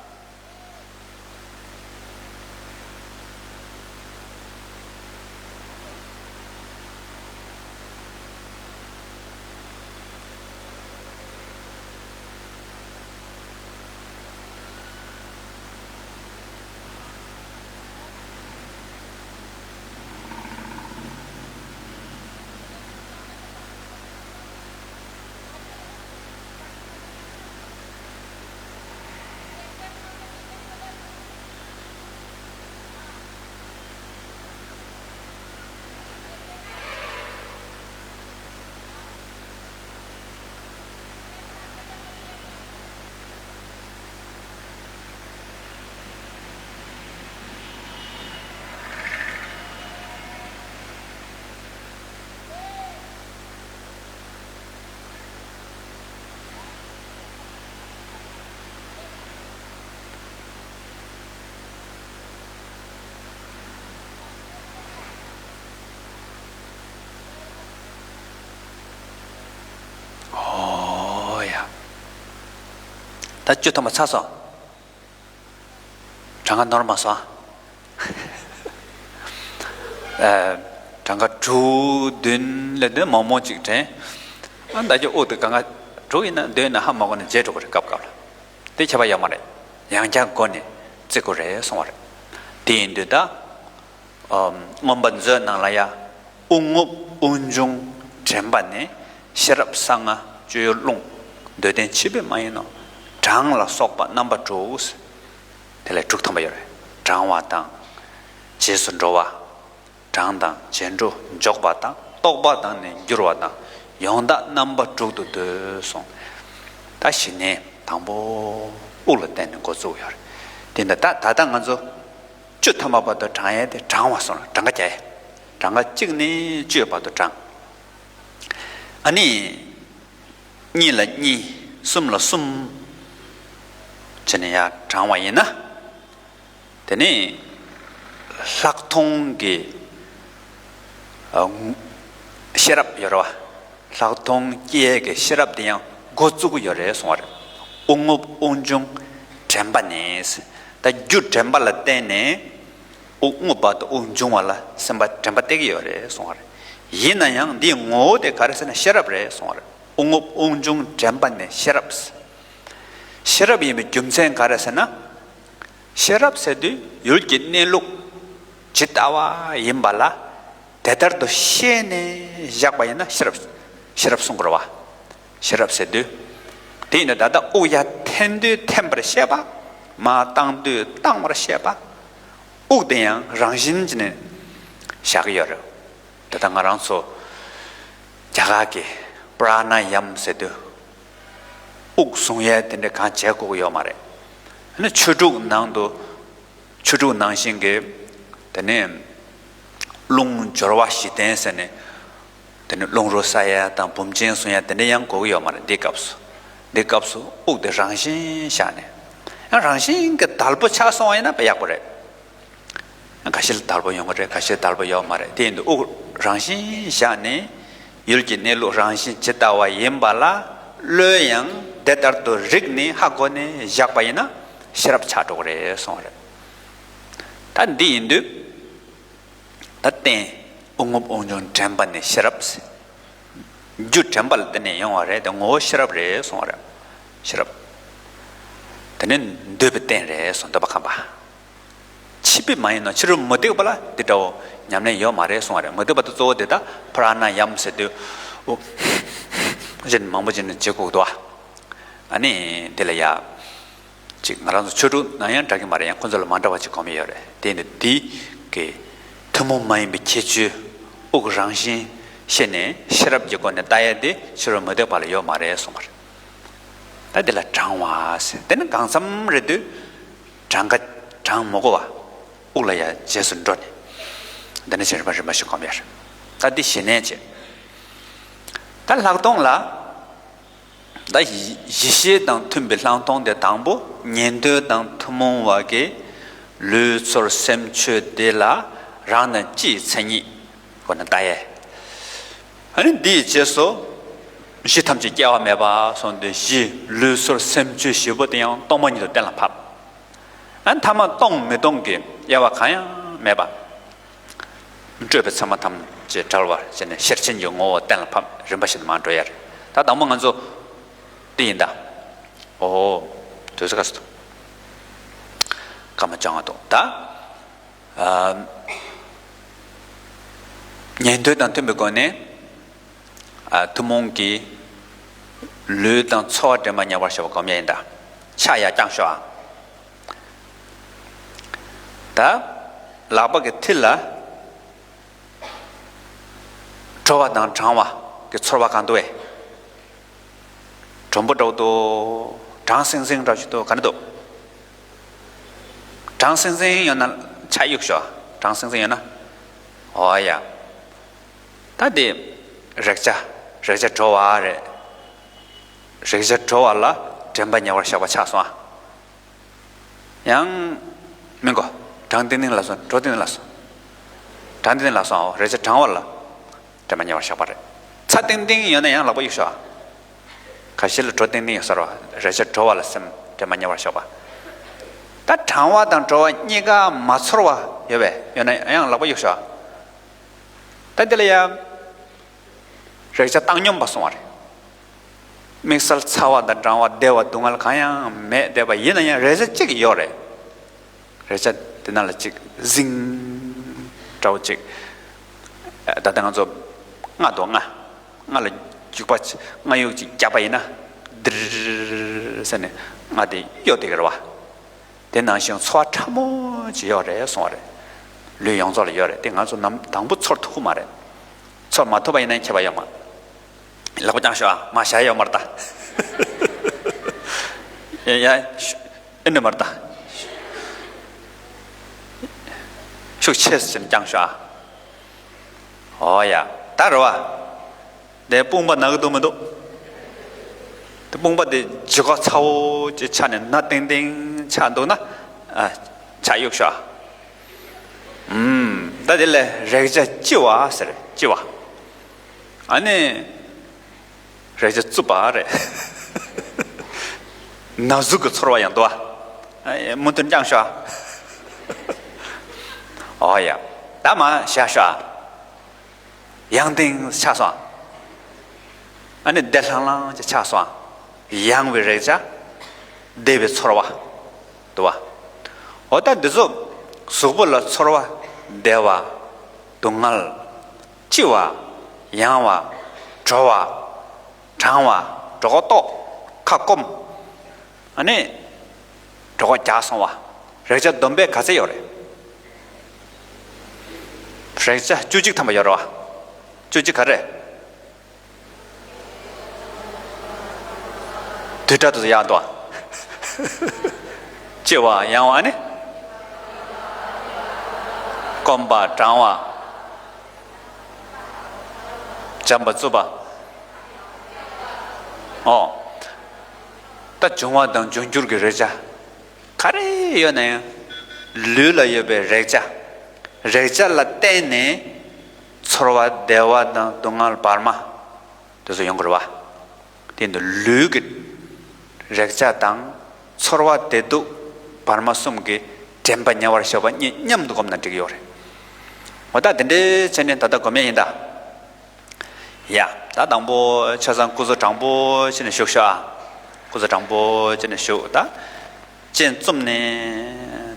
ཨོ་ཡ། ད་བཅུ་ཐམ་པ་ཚར་སོང་། གྲངས་ཀ་ནོར་མ་སོང་། ཨ། གྲངས་ཀ་དྲུག་བདུན་ལས་དོན་མང་མང་ཅིག་དྲན། ཨ་ད་ཀྱི་དབུགས་དེ་གང་ག་དྲུག་ཡིན་ན་བདུན་ཡིན་ན་ཧ་མ་གོ་ན་བརྗེད་འགྲོ་གི་རེད། སྐབས་སྐབས་ལ་དེ་ཁྱད་པར་ཡོད་མ་རེད། ཡང་བསྐྱར་འགོ་ནས་བརྩི་དགོས་རེད་གསུང་བ་རེད། དེ་ཡིན་དུས་ད། ཨམ། མངོན་པ་མཛོད་ནང་ལ་ཡ། དབུགས་རྔུབ་དབུགས་འབྱུང་དྲན་པ་ནས་ཤེས་རབ་གསང་སྔགས་སྤྱོད་ཡུལ་རླུང་། འདོད་ལྡན་ཆོས་པའི་མ་ཡིན་ནོ། གྲངས་ལ་སོགས་པ་རྣམ་པ་དྲུག། དེ་ལས་དྲུག་ཐམ་པ་ཡོད་རེད། བགྲང་བ་དང་། རྗེས་སུ་འགྲོ་བ། གྲངས་དང་རྗེས་འགྲོ་འཇོག་པ་དང་རྟོག་པ་དང་ནི་འགྱུར་བ་དང་། ཡང་དག་རྣམ་པ་དྲུག་ཏུ་འདོད་གསུངས། ད་གཞི་ནས་དང་པོ་དབུགས་ལ་བརྟེན་ནས་འགོ་བཙུགས་ཡོད་རེད། དེ་འདྲ་ད་ད་ལྟ་ང་ཚོ། བཅུ་ཐམ་པ་བར་དུ་བགྲང་ཡས་དེ་བགྲང་བ་སོང་ལ་གྲངས་ཀ་རྒྱག་ཡས། གྲངས་ཀ་གཅིག་ནས་བཅུའི་བར་དུ་བགྲང་། ཨ་ནི། གཉིས་ལ་གཉིས། གསུམ་ལ་གསུམ། བྱས་ནས་ཡར་བགྲང་བ་ཡིན་ན། དེ་ནས་ལྷག་མཐོང་གི་ཨ། ཤེས་རབ་ཡོད་རེད་བ། ལྷག་མཐོང་སྐྱེ་ཡས་ཀྱི་ཤེས་རབ་དེ་ཡང་འགོ་བཙུགས་ཀྱི་ཡོད་རེད་གསུང་བ་རེད། དབུགས་རྔུབ་དབུགས་འབྱུང་དྲན་པ་ནས། ད་རྒྱུ་དྲན་པ་ལ་བརྟེན་ནས་དབུགས་རྔུབ་པ་དང་དབུགས་འབྱུང་བ་ལ་སེམས་པ་དྲན་པ་གཏད་ཀྱི་ཡོད་རེད་གསུང་བ་རེད། ཡིན་ན་ཡང་འདིའི་ངོ་བོ་དེ་ག་རེ་ཟེར་ན་ཤེས་རབ་རེད་གསུང་བ་རེད། དབུགས་རྔུབ་དབུགས་འབྱུང་དྲན་པ་ནས་ཤེས་རབ། ཤེས་རབ་ཡིན་པའི་རྒྱུ་མཚན་ག་རེ་ཟེར་ན། ཤེས་རབ་ཟེར་དུས་ཡུལ་གྱི་གནས་ལུགས་ཇི་ལྟ་བ་ཡིན་པ་ལ་དེ་ལྟར་དུ་ཤེས་ནས་བཞག་པ་ཡིན་ན་ཤེས་རབ། ཤེས་རབ་གསུང་དགོས་རེད་བ། ཤེས་རབ་ཟེར་དུས། དེ་ཡིན་ན་ད་ལྟ་དབུགས་ཡར་འཐེན་དུས་འཐེན་པར་ཤེས་པ། མར་བཏང་དུས་བཏང་བར་ཤེས་པ། དབུགས་དེ་ཡང་རང་བཞིན་གྱིས་ནས་བཞག་གི་ཡོད་རེད། ད་ལྟ་ང་རང་ཚོ་རྒྱ་གར་གྱི་པྲ་ན་ཡམ་ཟེར་དུས། དབུགས་བཟུང་ཡས་དེ་འདྲ་གང་བྱེད་དགོས་ཀྱི་ཡོད་མ་རེད། ཨ་ནི་ཆོས་དྲུག་ནང་དུ། ཆོས་དྲུག་ནང་བཞིན་གྱི། དེ་ནས་རླུང་སྦྱོར་བ་བཞི་ལྡན་ཟེར་ནས། དེ་ནས་རླུང་རོ་བསལ་ཡ་དང་བུམ་ཅན་བཟུང་ཡ་དེ་འདྲ་ཡང་དགོས་ཀྱི་ཡོད་མ་རེད་འདིའི་སྐབས་སུ། འདིའི་སྐབས་སུ་དབུགས་དེ་རང་བཞིན་བཞག་ནས། ཡང་རང་བཞིན་གྱི་དལ་པོ་ཆགས་སོང་བ་ཡིན་ན་དཔེ་ཡག་པོ་རེད། ཡང་ཁ་ཤས་ལ་དལ་པོ་ཡོང་གི་རེད། ཁ་ཤས་དལ་པོ་ཡོད་མ་རེད། དེ་ཡིན་དུས་དབུགས་རང་བཞིན་བཞག་ནས། ཡུལ་གྱི་གནས་ལུགས་རང་བཞིན་ཇི་ལྟ་བ་ཡིན་པ་ལ་བློས་ཡང་དེ་ལྟར་དུ་རིག་ནས་ཧ་གོ་ནས་བཞག་པ་ཡིན་ན་ཤེས་རབ་ཆགས་འགྲོ་གི་རེད་གསུངས་པ་རེད། ད་འདི་ཡིན་དུས། ད་རྟེན། དབུགས་རྔུབ་དབུགས་འབྱུང་དྲན་པ་ནས་ཤེས་རབ་ཟེར། རྒྱུ་དྲན་པ་ལ་བརྟེན་ནས་ཡོང་བ་རེད་དེ་ངོ་བོ་ཤེས་རབ་རེད་གསུངས་པ་རེད། ཤེས་རབ། དེ་ནི་འདོད་པའི་རྟེན་རེད་གསུངས། འདོད་པ་ཁམས་པ། ཕྱི་པའི་མ་ཡིན་ནོ། ཕྱི་རོལ་མུ་སྟེགས་པ་ལ་འདི་འདྲ་བོ་ཉམས་ལེན་ཡོད་མ་རེད་གསུངས་པ་རེད། མུ་སྟེགས་པ་དེ་གཙོ་བོ་དེ་ད་པྲ་ན་ཡམ་ཟེར་དུས། ཨོ། ཅིག་མང་པོ་ཅིག་ནི་བྱེད་དགོས་འདུག་ཨ། ཨ་ནི་འདི་ལ་ཡ། ཅིག་ང་རང་ཚོ་ཆོས་དྲུག་ནང་ཡང་འདྲ་གི་མ་རེད། ཡང་ཁོ་ཚོ་ལ་མ་འདྲ་བ་ཅིག་གོམས་ཡོད་རེད། དེ་ནི་འདི་གི་ཐུན་མོང་མ་ཡིན་པའི་ཁྱད་ཆོས་དབུགས་རང་བཞིན་ཤེས་ནས་ཤེས་རབ་ཀྱི་སྒོ་ནས་ལྟ་ཡ་དེ་ཕྱི་རོལ་མུ་སྟེགས་པ་ལ་ཡོད་མ་རེད་གསུངས་པ་རེད། ད་འདི་ལ་བགྲང་བ་ཟེར། དེ་ནི་གང་འཚམ་རེད་དུས་བགྲང་ཀ་བགྲང་མི་དགོས་པ། དབུགས་ལ་ཡ་རྗེས་སུ་འགྲོ་ནས། འདི་ནི་ཕྱིར་རིམ་པ་རིམ་པ་ཞིག་གོམས་ཡ་རེད། ད་འདི་གཞི་ནས་བྱེད། ད་ལྷག་མཐོང་ལ། ད་གཞི་ཤེས་དང་མཐུན་པའི་ལྷག་མཐོང་དེ་དང་པོ་ཉན་ཐོས་དང་ཐུན་མོང་བ་གི་ ལུས་ཚོར་སེམས་ཆོས་འདི་ལ་རང་དང་སྤྱིའི་མཚན་ཉིད་ཁོ་ན་ལྟ་ཡས། ཨ་ནི་འདིའི་རྗེས་སུ་གཞི་ཐམས་ཅད་སྐྱེ་བ་མེད་པ་གསུངས་ཏེ། གཞི་ལུས་ཚོར་སེམས་ཆོས་བཞི་པོ་དེ་ཡང་སྟོང་པ་ཉིད་དུ་གཏན་ལ་ཕབ། ཨ་ནི་ཐ་མ་སྟོང་མི་སྟོང་གི་དབྱེ་བ་གང་ཡང་མེད་པ། སྤྲོས་པའི་མཚན་མ་ཐམས་ཅད་བྲལ་བར་བྱས་ནས་ཤེར་ཕྱིན་གྱི་ངོ་བོ་གཏན་ལ་ཕབ། རིམ་པ་བཞིན་དུ་མར་འགྲོ་ཡ་རེད། ད་དང་པོ་ང་ཚོ་འདི་ཡིན་ད། ཨོ། དུས་ཚོད་ག་སུ། སྐར་མ་བཅོ་ལྔ་འདུག་ད། ཨ། ཉན་ཐོས་དང་མཐུན་པའི་སྒོ་ནས། ཨ། ཐུན་མོང་གི་ལུས་དང་ཚོར་བ་དྲན་པ་ཉེ་བར་བཞག་པ་སྒོམ་ཡས་ཡིན་ད། ཕྱག་ཡར་བརྐྱངས་ཤོག་ཨ། ད། ལག་པ་གི་མཐིལ་ལ། དྲོ་བ་དང་གྲང་བ་གི་ཚོར་བ་གང་འདུག་བས། དྲོན་པོ་འདྲ་བོ་འདུག་གྲང་སིང་སིང་འདྲ་ཞིག་འདུག་ག་འདྲ་འདུག་གྲང་སིང་སིང་ཡོད་ན་ཕྱག་གཡུག་ཤོག་གྲང་སིང་སིང་ཡོད་ན། ཨོ་ཡ། ད་འདི་རེག་བྱ། རེག་བྱ་དྲོ་བ་རེད། རེག་བྱ་དྲོ་བ་ལ་དྲན་པ་ཉེ་བར་བཞག་པ་ཆགས་སོང་ཨ། ཡང་། མི་གོ། གྲང་ཏིང་ཏིང་ལ་སོང་། དྲོ་ཏིང་ཏིང་ལ་སོང་། གྲང་ཏིང་ཏིང་ལ་སོང་ཨོ། རེག་བྱ་གྲང་བ་ལ་དྲན་པ་ཉེ་བར་བཞག་པ་རེད། ཚ་ཏིང་ཏིང་ཡོད་ན་ཡང་ལག་པ་གཡུག་ཤོག་ཨ། ཁ་ཤས་ལ་དྲོ་ཏིང་ཏིང་ཡོད་ས་རེད་བ། རེག་བྱ་དྲོ་བ་ལ་སེམས་དྲན་པ་ཉེ་བར་བཞག་པ། ད་གྲང་བ་དང་དྲོ་བ་གཉིས་ཀ་མ་ཚོར་བ་ཡོད་པས། ཡོད་ན་ཡང་ལག་པ་གཡུག་ཤོག་ཨ། ད་འདི་ལ་ཡང་། རེག་བྱ་བཏང་སྙོམས་པ་སོང་བ་རེད། དམིགས་བསལ་ཚ་བ་དང་གྲང་བ་བདེ་བ་སྡུག་བསྔལ་གང་ཡང་མེད་བསྡད་པ་ཡིན་ན་ཡང་རེག་བྱ་གཅིག་ཡོད་རེད། རེག་བྱ་དེ་ནང་ལ་གཅིག་ཟིང་འདྲ་བོ་གཅིག་ད་ལྟ་ང་ཚོ་རྔ་འདུག་རྔ། རྔ་ལ་རྒྱུག་པ་རྔ་གཡུག་ཅིག་བརྒྱབ་པ་ཡིན་ན། དིར་ཟེར་ནས་རྔ་དེ་གཡོ་བསྡད་ཀྱི་རེད་བ། དེ་ནང་བཞིན་ཚོར་བ་ཕྲ་མོ་ཅིག་ཡོད་རེད་གསུངས་པ་རེད། ལུས་ཡོངས་རྫོགས་ལ་ཡོད་རེད། དེ་ང་ཚོ་ནམ་དང་པོ་ཚོར་ཐུབ་ཀྱི་མ་རེད། ཚོར་མ་ཐུབ་པ་ཡིན་ན་ཁྱད་པར་ཡོད་མ། ལག་པ་བརྐྱངས་ཤོག་ཨ། མ་བཞག་ཡོད་མ་རེད་ད། ཡ་ཡ། ཨེ་ནི་མ་རེད་ད། ཤུགས་ཆེ་ཙམ་བརྐྱངས་ཤོག་ཨ། ཨོ་ཡ། ད་རེད་བ། དེ་དཔུང་པ་ན་གི་འདུག་མི་འདུག་དེ་དཔུང་པ་དེ་ལྗིད་ཁོག་ཚ་བོ་ཅིག་ཆགས་ནས་ན་ཏིང་ཏིང་ཆགས་འདུག་ན། ཨ། ཕྱག་གཡུག་ཤོག་ཨུམ། ད་དེ་ལས་རེག་བྱ་ལྕི་བ་ཟེར། ལྕི་བ། ཨ་ནི། རེག་བྱ་རྩུབ་པ་རེད། ན་ཟུག་གི་ཚོར་བ་ཡང་འདུག་ཨ། མུ་མཐུད་བརྐྱངས་ཤོག་ཨོ་ཡ། ད་མར་བཞག་ཤོག་ཨ། ཡང་ཏིང་ཆགས་སོང་ཨ། ཨ་ནི་བདེ་ལྷང་ལྷང་ཅིག་ཆགས་སོང་ཨ། ཡང་བའི་རེག་བྱ། བདེ་བའི་ཚོར་བ། འདུག་བ། འོ་ད་འདི་ཚོ་གཟུགས་པོ་ལ་ཚོར་བ། བདེ་བ། སྡུག་བསྔལ། ལྕི་བ། ཡང་བ། དྲོ་བ། གྲང་བ། གྲོད་ཁོག་ལྟོགས། ཁ་སྐོམ། ཨ་ནི། གྲོད་ཁོག་རྒྱགས་སོང་བ། རེག་བྱ་བསྡོམས་པས་ག་ཚད་ཡོད་རེད། རེག་བྱ་བཅུ་གཅིག་ཐམ་པ་ཡོད་རེད་བ། བཅུ་གཅིག་ག་རེ། དུས་དྲག་ཏུ་ཡག་འདུག་ལྕི་བ་ཡང་བ་ནི། སྐོམ་པ་གྲང་བ། འཇམ་པ་རྩུབ་པ། ཨོ། ད་འབྱུང་བ་དང་འབྱུང་འགྱུར་གྱི་རེག་བྱ། ག་རེ་ཡོད་ན་ཡང་། ལུས་ལ་ཡོད་པའི་རེག་བྱ། རེག་བྱ་ལ་བརྟེན་ནས་ཚོར་བ་བདེ་བ་དང་སྡུག་བསྔལ་བར་མ། དེ་ཚོ་ཡོང་གི་རེད་བ། དེ་ནི་ལུས་ཀྱི་རེག་བྱ་དང་ཚོར་བ་བདེ་སྡུག་བར་མ་གསུམ་གྱི་དྲན་པ་ཉེ་བར་བཞག་པ་གཉིས་མཉམ་དུ་བསྒོམས་ན་འགྲིག་གི་ཡོད་རེད། འོ་ད་དེ་འདྲའི་བྱས་ནས་ད་ལྟ་སྒོམ་ཡས་ཡིན་ད། ཡ། ད་དང་པོ་ཆ་ཚང་སྐུ་གཟུགས་དྲང་པོ་བྱས་ནས་བཞུགས་ཤོག་ཨ། སྐུ་གཟུགས་དྲང་པོ་བྱས་ནས་བཞུགས་ད། སྤྱན་བཙུམས་ནས་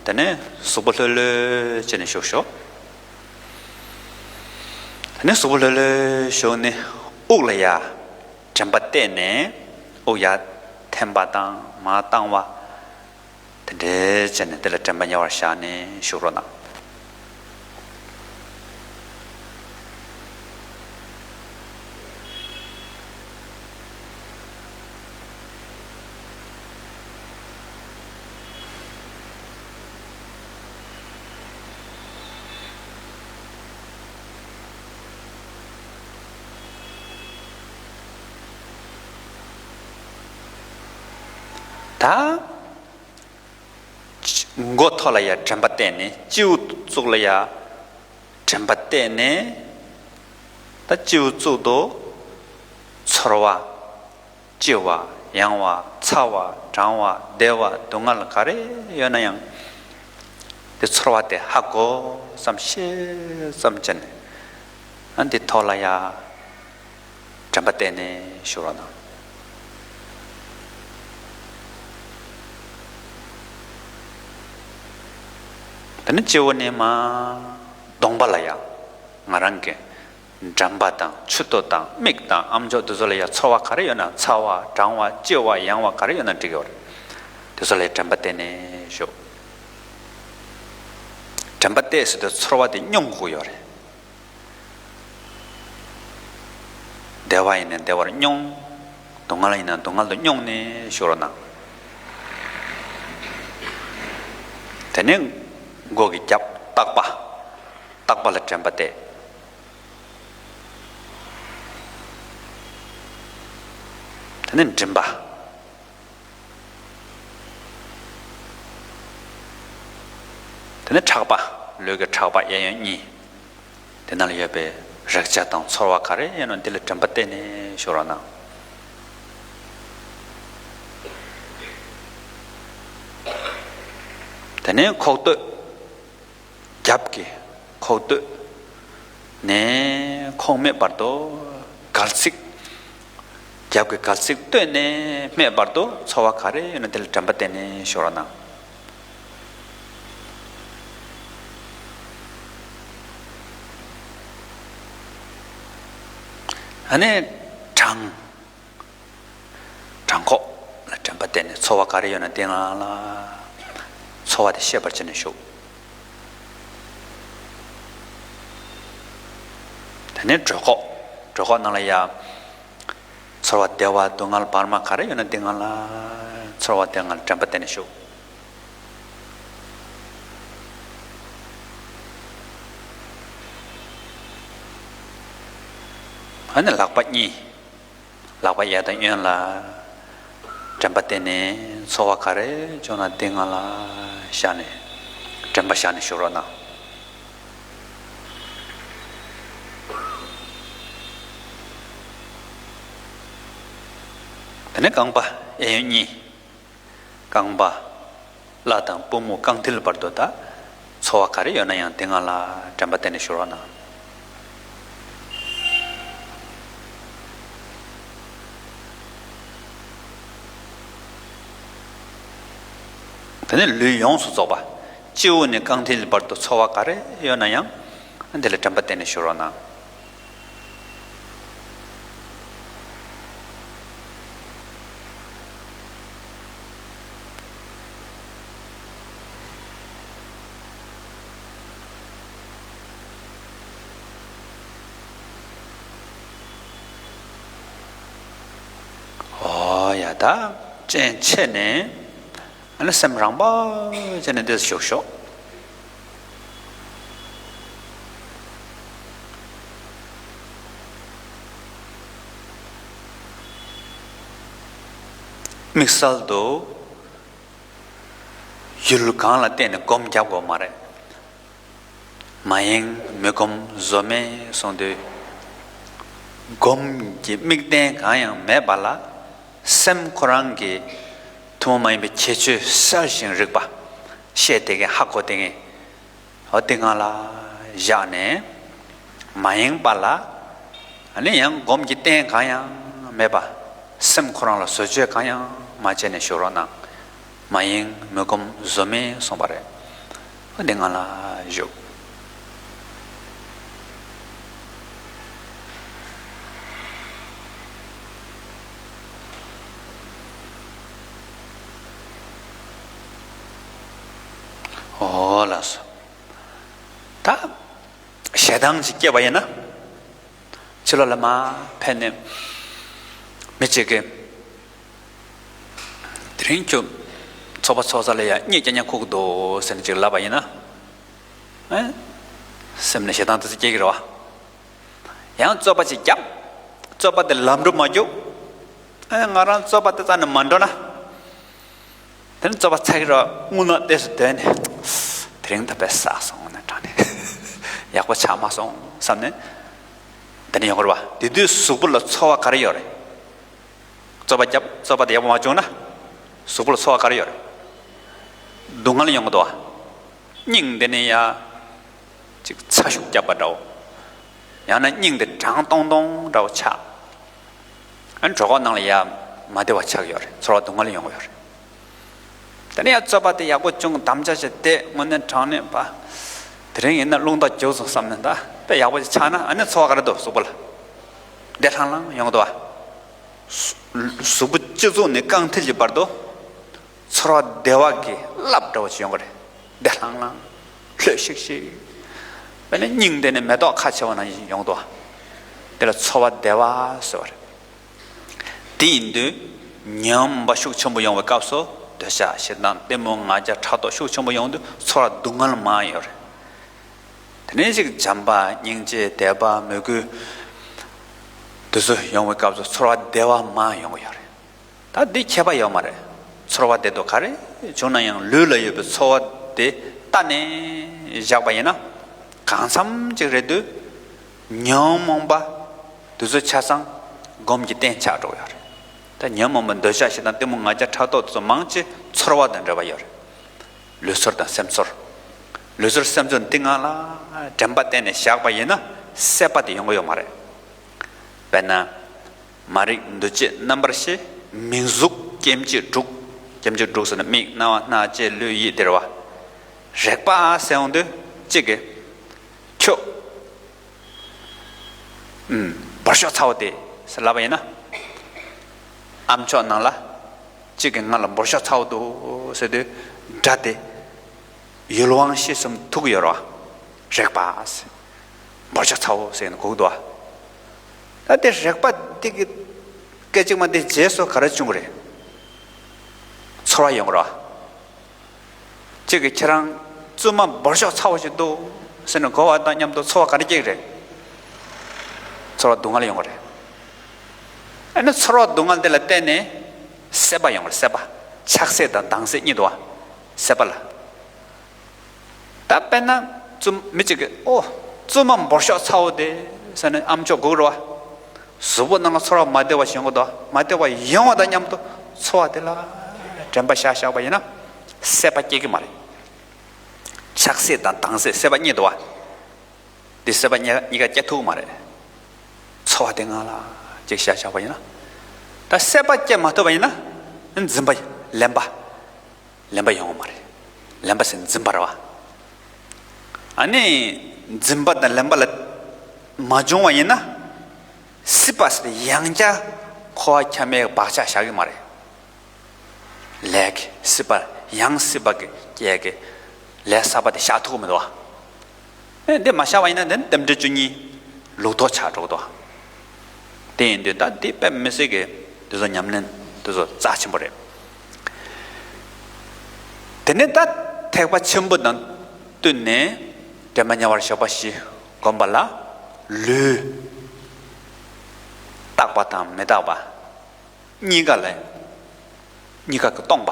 དེ་ནས་གཟུགས་པོ་ལྷོད་ལྷོད་བྱས་ནས་བཞུགས་ཤོག་དེ་ནས་གཟུགས་པོ་ལྷོད་ལྷོད་བཞུགས་ནས་དབུགས་ལ་ཡ། དྲན་པ་གཏད་ནས་དབུགས་ཡར་འཐེན་པ་དང་མར་བཏང་བ། དེ་འདྲའི་བྱས་ནས་དེ་ལ་དྲན་པ་ཉེ་བར་བཞག་ནས་བཞུགས་རོགས་གནང་། ད། མགོ་ཐོག་ལ་ཡ་དྲན་པ་གཏད་ནས། སྤྱི་བོ་གཙུག་ལ་ཡ་དྲན་པ་གཏད་ནས། ད་སྤྱི་བོ་གཙུག་ཏུ་ཚོར་བ། ལྕི་བ། ཡང་བ། ཚ་བ། གྲང་བ། བདེ་བ། སྡུག་བསྔལ་ག་རེ་ཡོད་ན་ཡང་། དེ་ཚོར་བ་དེ་ཧ་གོ་ཙམ་ཤེས་ཙམ་བྱས་ནས། ཨ་འདི་ཐོག་ལ་ཡ་དྲན་པ་གཏད་ནས་བཞུགས་རོགས་གནང་། དེ་ནས་སྤྱི་བོ་ནས་མར་གདོང་པ་ལ་ཡ། ང་རང་གི་འགྲམ་པ་དང་མཆུ་ཏོ་དང་མིག་དང་ཨམ་ཅོག་དེ་ཚོ་ལ་ཡ་ཚོར་བ་ག་རེ་ཡོད་ན། ཚ་བ། གྲང་བ། ལྕི་བ། ཡང་བ་ག་རེ་ཡོད་ན་འགྲིག་ཡོད་རེད། དེ་ཚོ་ལ་ཡ་དྲན་པ་གཏད་ནས་བཞུགས། དྲན་པ་གཏད་ཟེར་དུས་ཚོར་བ་དེ་མྱོང་དགོས་ཡོད་རེད། བདེ་བ་ཡིན་ན་བདེ་བར་མྱོང་། སྡུག་བསྔལ་ཡིན་ན་སྡུག་བསྔལ་དུ་མྱོང་ནས་བཞུགས་རོགས་གནང་། དེ་ནས་མགོ་གི་རྒྱབ་ལྟག་པ། ལྟག་པ་ལ་དྲན་པ་གཏད། དེ་ནས་མགྲིན་པ། དེ་ནས་ཕྲག་པ། ལུས་ཀྱི་ཕྲག་པ་གཡས་གཡོན་གཉིས། དེ་ནང་ལ་ཡོད་པའི་རེག་བྱ་དང་ཚོར་བ་ག་རེ་ཡིན་ནོ་འདི་ལ་དྲན་པ་གཏད་ནས་བཞུགས་རོགས་གནང་། དེ་ནས་ཁོག་སྟོད། རྒྱབ་ཀྱི་ཁོག་སྟོད་ནས་ཁོག་སྨད་བར་དུ་གལ་སྲིད། རྒྱབ་ཀྱི་གལ་སྲིད་སྟོད་ནས་སྨད་བར་དུ་ཚོར་བ་ག་རེ་ཡོད་ན་དེ་ལ་དྲན་པ་གཏད་ནས་བཞུགས་རོགས་གནང་། ཨ་ནི་བྲང་། བྲང་ཁོག་ལ་དྲན་པ་གཏད་ནས་ཚོར་བ་ག་རེ་ཡོད་ན་དེ་ནང་ལ་ཚོར་བ་དེ་ཤེས་པར་བྱས་ནས་བཞུགས། དེ་ནས་གྲོད་ཁོག་གྲོད་ཁོག་ནང་ལ་ཡ། ཚོར་བ་བདེ་བ་སྡུག་བསྔལ་བར་མ་ག་རེ་ཡོད་ན་དེ་ནང་ལ་ཚོར་བ་དེ་ནང་ལ་དྲན་པ་གཏད་ནས་བཞུགས། ཨ་ནི་ལག་པ་གཉིས། ལག་པ་གཡས་དང་གཡོན་ལ་དྲན་པ་གཏད་ནས་ཚོར་བ་ག་རེ་བྱུང་ན་དེ་ནང་ལ་བཞག་ནས་དྲན་པ་བཞག་ནས་བཞུགས་རོགས་གནང་། དེ་ནས་རྐང་པ་གཡས་གཡོན་གཉིས། རྐང་པ། བརླ་དང་པུས་མོ་རྐང་མཐིལ་བར་དུ་ད་ཚོར་བ་ག་རེ་ཡོད་ན་ཡང་དེ་ནང་ལ་དྲན་པ་གཏད་ནས་བཞུགས་རོགས་གནང་། དེ་ནས་ལུས་ཡོངས་སུ་རྫོགས་པ། སྤྱི་བོ་ནས་རྐང་མཐིལ་བར་དུ་ཚོར་བ་ག་རེ་ཡོད་ན་ཡང་དེ་ལ་དྲན་པ་གཏད་ནས་བཞུགས་རོགས་གནང་། ཨོ་ཡ། ད་སྤྱན་ཕྱེ་ནས། ཨ་ནི་སེམས་རང་དཔའ་བྱས་ནས་འདིར་བཞུགས་ཤོག། དམིགས་བསལ་དུ་ཡུལ་གང་ལ་བརྟེན་ནས་སྒོམ་རྒྱབ་དགོས་མ་རེད། མ་ཡེངས་མི་སྒོམ་བཟོད་མེད་གསུངས་དུས། སྒོམ་གྱི་དམིགས་རྟེན་གང་ཡང་མེད་པ་ལ། སེམས་ཁོ་རང་གི་ཐུན་མོང་མ་ཡིན་པའི་ཁྱད་ཆོས་གསལ་ཞིང་རིག་པ། ཤེས་བསྡད་མཁན་ཧ་གོ་བསྡད་མཁན། འོ་དེ་སྒང་ལ་བཞག་ནས་མ་ཡེངས་པ་ལ། ཨ་ནི་ཡང་སྒོམ་གྱི་རྟེན་གང་ཡང་མེད་པ། སེམས་ཁོ་རང་ལ་བཟོ་བཅོས་གང་ཡང་མ་བྱས་ནས་བཞུགས་རོགས་གནང་། མ་ཡེངས་མི་སྒོམ་བཟོད་མེད་གསུངས་པ་རེད། འོ་དེ་སྒང་ལ་བཞུགས། འོ་ལགས་སོ། ད་ཞེ་སྡང་ཅིག་སྐྱེས་པ་ཡིན་ན། ཕྱི་ལོགས་ལ་མར་ཕེབས་ནས་མི་གཅིག་གིས། དེ་རིང་ཁྱོད་ཚོགས་པ་ཚོགས་ས་ལ་ཡ་གཉིད་རྐྱང་རྐྱང་ཁུག་གི་འདུག་ཟེར་ནས་ཅིག་ལབ་པ་ཡིན་ན། ཨེ། སེམས་ནས་ཞེ་སྡང་དེ་ཚོ་སྐྱེ་གི་རེད་བ། ཡང་རྩོད་པ་ཅིག་བརྒྱབ། རྩོད་པ་དེ་ལམ་འགྲོ་མ་རྒྱུག། ཨེ། ང་རང་རྩོད་པ་དེ་རྩ་ནས་མ་འགྲོ་ན། དེ་ནས་རྩོད་པ་ཚ་གི་ར་རྔུལ་ནག་ཏོག་ཙམ་བརྡོལ་ནས། དེ་རིང་ད་དཔེ་བསགས་སོང་ནས་དྲང་ནས། ཡག་པོ་ཆགས་མ་སོང་བསམ་ནས། དེ་ནས་ཡོང་གི་རེད་བ། དེ་དུས་གཟུགས་པོ་ལ་ཚོར་བ་ག་རེ་ཡོད་རེད། རྩོད་པ་བརྒྱབ། རྩོད་པ་དེ་ཡག་པོ་མ་བྱུང་ན། གཟུགས་པོ་ལ་ཚོར་བ་ག་རེ་ཡོད་རེད། སྡུག་བསྔལ་ཡོང་གི་འདུག་བ། སྙིང་འདི་ནས་ཡ། ཅིག་ཚ་ཤུགས་བརྒྱབ་པ་འདྲ་བོ། ཡང་ན་སྙིང་འདི་གྲང་ཏོང་ཏོང་འདྲ་བོ་ཆགས། ཨ་ནི་གྲོད་ཁོག་ནང་ལ་ཡ་མ་བདེ་བ་ཆགས་ཡོད་རེད། ཚོར་བ་སྡུག་བསྔལ་ཡོང་གི་ཡོད་རེད། དེ་ནས་ཡ་རྩོད་པ་དེ་ཡག་པོ་བྱུང་། དམ་བཅའ་བྱས་ཏེ་དངོས་གནས་དྲང་གནས་པ། དེ་རིང་ཡིན་ན་རླུང་རྟ་རྒྱུག་སོང་བསམ་ནས། ད་དཔེ་ཡག་པོ་ཅིག་ཆགས་ན། ཨ་ནི་ཚོར་བ་ག་རེ་འདུག་གཟུགས་པོ་ལ། བདེ་ལྷང་ལྷང་ཡོང་གི་འདུག་བ། གཟུགས་པོ་སྤྱི་གཙུག་ནས་རྐང་མཐིལ་གྱི་བར་དུ། ཚོར་བ་བདེ་བ་གི་རླབས་འདྲ་བོ་ཞིག་ཡོང་གི་རེད། བདེ་ལྷང་ལྷང་། ལྷོད་ཤིག་ཤིག། དཔེར་ན་སྙིང་འདི་ནས་མེ་ཏོག་ཁ་ཕྱེ་བ་ནང་བཞིན་ཡོང་གི་འདུག་བ། དེ་ལ་ཚོར་བ་བདེ་བ་ཟེར་བ་རེད། དེ་ཡིན་དུས་ཉོན་མོངས་པ་ཤུགས་ཆེན་པོ་ཡོང་བའི་སྐབས་སུ། འདོད་ཆགས་ཞེ་སྡང་གཏི་མུག་ང་རྒྱལ་ཕྲག་དོག་ཤུགས་ཆེན་པོ་ཡོང་དུས་ཚོར་བ་སྡུག་བསྔལ་མང་ཡོད་རེད། དེ་ནས་ཅིག་བྱམས་པ་སྙིང་རྗེ་དད་པ་མོས་གུས་དེ་ཚོ་ཡོང་བའི་སྐབས་སུ་ཚོར་བ་བདེ་བ་མང་ཡོང་གི་ཡོད་རེད། ད་འདི་ཁྱད་པར་ཡོད་མ་རེད། ཚོར་བ་དེ་དག་ག་རེ་བྱུང་ན་ཡང་ལུས་ལ་ཡོད་པའི་ཚོར་བ་དེ་ལྟ་ནས་བཞག་པ་ཡིན་ན། གང་འཚམ་ཅིག་རེད་དུས་ཉོན་མོངས་པ་དེ་ཚོ་ཆ་ཚང་སྒོམ་གྱི་རྟེན་ཆགས་འགྲོ་གི་ཡོད་རེད། ད་ཉོན་མོངས་པ་འདོད་ཆགས་ཞེ་སྡང་གཏི་མུག་ང་རྒྱལ་ཕྲག་དོག་དེ་ཚོ་མང་ཆེ་ཚོར་བ་དང་འབྲེལ་བ་ཡོད་རེད། ལུས་ཚོར་དང་སེམས་ཚོར། ལུས་ཚོར་སེམས་ཚོར་འདི་ངང་ལ་དྲན་པ་གཏད་ནས་བཞག་པ་ཡིན་ན་སྲེད་པ་དེ་ཡོང་གི་ཡོད་མ་རེད། དཔེར་ན། མ་རིག་འདུ་བྱེད་རྣམ་པར་ཤེས། མིང་གཟུགས་སྐྱེ་མཆེད་དྲུག་སྐྱེ་མཆེད་དྲུག་ཟེར་ན་མིག་རྣ་བ་སྣ་ལྕེ་ལུས་ཡིད་དེ་རེད་བ། རེག་པ་ཟེར་ཡོང་དུས་གཅིག་གིས་ཁྱོད། ཨུམ། འབར་ཤོག་ཚ་བོ་དེ་ཟེར་ལབ་པ་ཡིན་ན། ཨ་མཆོག་ནང་ལ་གཅིག་གིས་ང་ལ་འབར་ཤོག་ཚ་བོ་འདུག་ཟེར་དུས། སྒྲ་དེ་ཡུལ་དབང་ཤེས་གསུམ་ཐུག་ཡོད་རེད་བ། རེག་པ་ཟེར། འབར་ཤོག་ཚ་བོ་ཟེར་ནས་གོ་གི་འདུག་བ། ད་དེ་རེག་པ་དེ་གི་སྐད་ཅིག་མ་དེ་རྗེས་སུ་ག་རེ་བྱུང་གི་རེད། ཚོར་བ་ཡོང་གི་རེད་བ། གཅིག་གིས་ཁྱེད་རང་བཙུན་མ་འབར་ཤོག་ཚ་བོ་ཞིག་འདུག་ཟེར་ནས་གོ་བ་དང་མཉམ་དུ་ཚོར་བ་ག་རེ་སྐྱེ་གི་རེད། ཚོར་བ་སྡུག་བསྔལ་ཡོང་གི་རེད། ཨ་ནི་ཚོར་བ་སྡུག་བསྔལ་དེ་ལ་བརྟེན་ནས་སྲེད་པ་ཡོང་གི་རེད། སྲེད་པ། ཆགས་སྲེད་དང་སྡང་སྲེད་གཉིས་འདུག་བ། སྲེད་པ་ལ། ད་དཔེར་ན་བཙུན་མི་གཅིག་གིས་ཨོ། བཙུན་མ་འབར་ཤོག་ཚ་བོ་དེ་ཟེར་ནས་ཨ་མཆོག་སྒུག་རེད་བ། གཟུགས་པོ་ནང་ལ་ཚོར་བ་མ་བདེ་བ་ཞིག་ཡོང་གི་འདུག་མ་བདེ་བ་ཡོང་བ་དང་མཉམ་དུ་ཚོར་བ་དེ་ལ་དྲན་པ་བཞག་བཞག་པ་ཡིན་ན་སྲེད་པ་སྐྱེ་གི་མ་རེད། ཆགས་སྲེད་དང་སྡང་སྲེད་སྲེད་པ་གཉིས་འདུག་བ། དེ་སྲེད་པ་གཉིས་གཉིས་ཀ་སྐྱེ་ཐུབ་ཀྱི་མ་རེད། ཚོར་བ་དེ་ངང་ལ་ཅིག་བཞག་བཞག་པ་ཡིན་ན། ད་སྲེད་པ་སྐྱེ་མ་ཐུབ་པ་ཡིན་ན་འཛིན་པ་ལེན་པ། ལེན་པ་ཡོང་བ་མ་རེད། ལེན་པ་ཟེར་འཛིན་པ་རེད་བ། ཨ་ནི་འཛིན་པ་དང་ལེན་པ་ལ་མ་བྱུང་བ་ཡིན་ན། སྲིད་པ་ཟེར་ཡང་བསྐྱར་འཁོར་བ་ཁྱབ་མེད་བག་ཆགས་བཞག་གི་མ་རེད། ལས་ཀྱི་སྲིད་པ་ཡང་སྲིད་པ་གི་སྐྱེ་གི་ལས་གསར་པ་དེ་བཞག་ཐུབ་ཀྱི་མི་འདུག་བ། ཨེ་འདི་མ་བཞག་པ་ཡིན་ན་འདི་ནི་རྟེན་འབྲེལ་བཅུ་གཉིས་ལུགས་ལྡོག་ཆགས་འགྲོ་གི་འདུག་བ། དེ་ཡིན་དུས་ད་འདི་དཔེ་མི་སྲིད་ཀྱི་འདི་ཚོ་ཉམས་ལེན་འདི་ཚོ་རྩ་ཆེན་པོ་རེད། དེ་ནས་ད་ཐེག་པ་ཆེན་པོ་དང་བསྟུན་ནས་དྲན་པ་ཉེ་བར་ཞོག་པ་བཞི་སྒོམ་པ་ལ་ལུས་རྟག་པ་དང་མི་རྟག་པ། གཉིས་ཀ་ལ། གཉིས་ཀ་གིས་སྟོང་པ།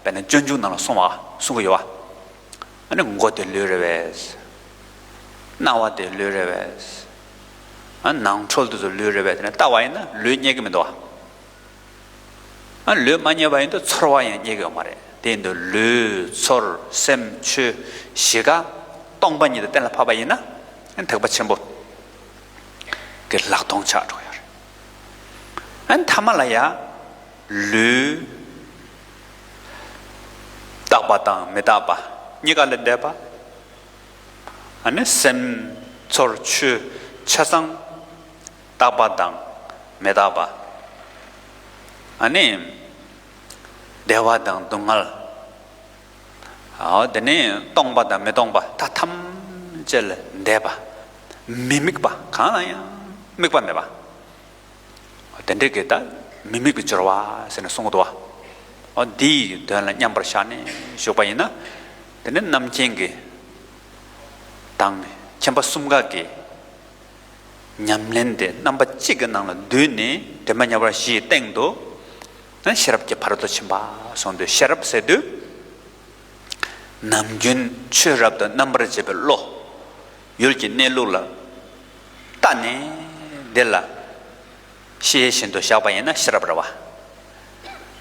དཔེར་ན་སྤྱོད་འཇུག་ནང་ལ་གསུང་བ་གསུང་གི་ཡོད་བ། ཨ་ནི་མགོ་དེ་ལུས་རེད་པས། རྣ་བ་དེ་ལུས་རེད་པས། ཨ་ནང་ཁྲོལ་དེ་ཚོ་ལུས་རེད་པས། དེ་ནས་ལྟ་བ་ཡིན་ན་ལུས་རྙེད་ཀྱི་མི་འདུག་བ། ཨ་ལུས་མ་རྙེད་པ་ཡིན་དུས་ཚོར་བ་ཡང་རྙེད་ཀྱི་ཡོད་མ་རེད། དེ་ཡིན་དུས་ལུས་ཚོར་སེམས་ཆོས་བཞི་ཀ་སྟོང་པ་ཉིད་དུ་གཏན་ལ་ཕབ་པ་ཡིན་ན་ཨ་ཐེག་པ་ཆེན་པོ་གི་ལྷག་མཐོང་ཆགས་འགྲོ་ཡོད་རེད། ཨ་ནི་ཐ་མ་ལ་ཡ། ལུས། རྟག་པ་དང་མི་རྟག་པ་གཉིས་ཀ་ལས་འདས་པ། ཨ་ནི་སེམས་ཚོར་ཆོས་ཆ་ཚང་རྟག་པ་དང་མི་རྟག་པ། ཨ་ནི་བདེ་བ་དང་སྡུག་བསྔལ། ཨ་དེ་ནས་སྟོང་པ་དང་མི་སྟོང་པ་ད་ཐམས་ཅད་ལས་འདས་པ། མི་དམིགས་པ་གང་ལ་ཡང་དམིགས་པ་མེད་པ། དེ་འདྲའི་གི་ད་མི་དམིགས་པའི་སྦྱོར་བ་ཟེར་ནས་གསུང་གི་འདུག་བ། འོ་འདིའི་དོན་ལ་མཉམ་པར་བཞག་ནས་བཞུགས་པ་ཡིན་ན། དེ་ནི་རྣམ་མཁྱེན་གྱི་དང་མཁྱེན་པ་གསུམ་ཀ་གི་ཉམས་ལེན་དེ་རྣམ་པ་གཅིག་གི་ནང་ལ་བསྡུས་ནས་དྲན་པ་ཉེ་བར་ཞིའི་སྟེང་དུ་ ཤེས་རབ་ཀྱི་ཕ་རོལ་ཏུ་ཕྱིན་པ་གསུངས་དུས། ཤེས་རབ་ཟེར་དུས། ནམ་རྒྱུན་ཆོས་རབ་ཏུ་རྣམ་པར་འབྱེད་པའི་བློ། ཡུལ་གྱི་གནས་ལུགས་ལ་བལྟས་ནས་འདི་ལ་ཤེས་བཞིན་དུ་བཞག་པ་ཡིན་ན་ཤེས་རབ་རེད་བ།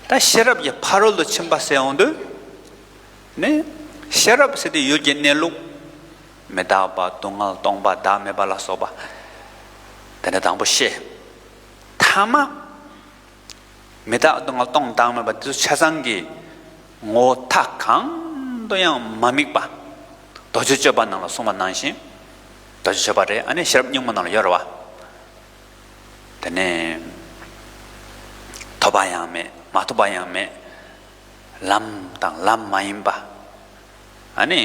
ད་ཤེས་རབ་ཀྱི་ཕ་རོལ་ཏུ་ཕྱིན་པ་ཟེར་འོང་དུས། ནི། ཤེས་རབ་ཟེར་དུས་ཡུལ་གྱི་གནས་ལུགས། མི་རྟག་པ། སྡུག་བསྔལ། སྟོང་པ། བདག་མེད་པ་ལ་སོགས་པ། དེ་འདྲ་དང་པོ་ཤེས། ཐ་མ། མི་རྟག་སྡུག་བསྔལ་སྟོང་བདག་མེད་པ་དེ་ཚོ་ཆ་ཚང་གི་ངོ་བོ་མཐའ་གང་དུ་ཡང་མ་དམིགས་པ། རྡོ་རྗེ་གཅོད་པ་ནང་ལ་གསུངས་པ་ནང་བཞིན། རྡོ་རྗེ་གཅོད་པ་རེད། ཨ་ནི་ཤེས་རབ་སྙིང་པོ་ནང་ལ་ཡོད་རེད་བ། དེ་ནས་ཐོབ་པ་ཡང་མེད། མ་ཐོབ་པ་ཡང་མེད། ལམ་དང་ལམ་མ་ཡིན་པ། ཨ་ནི་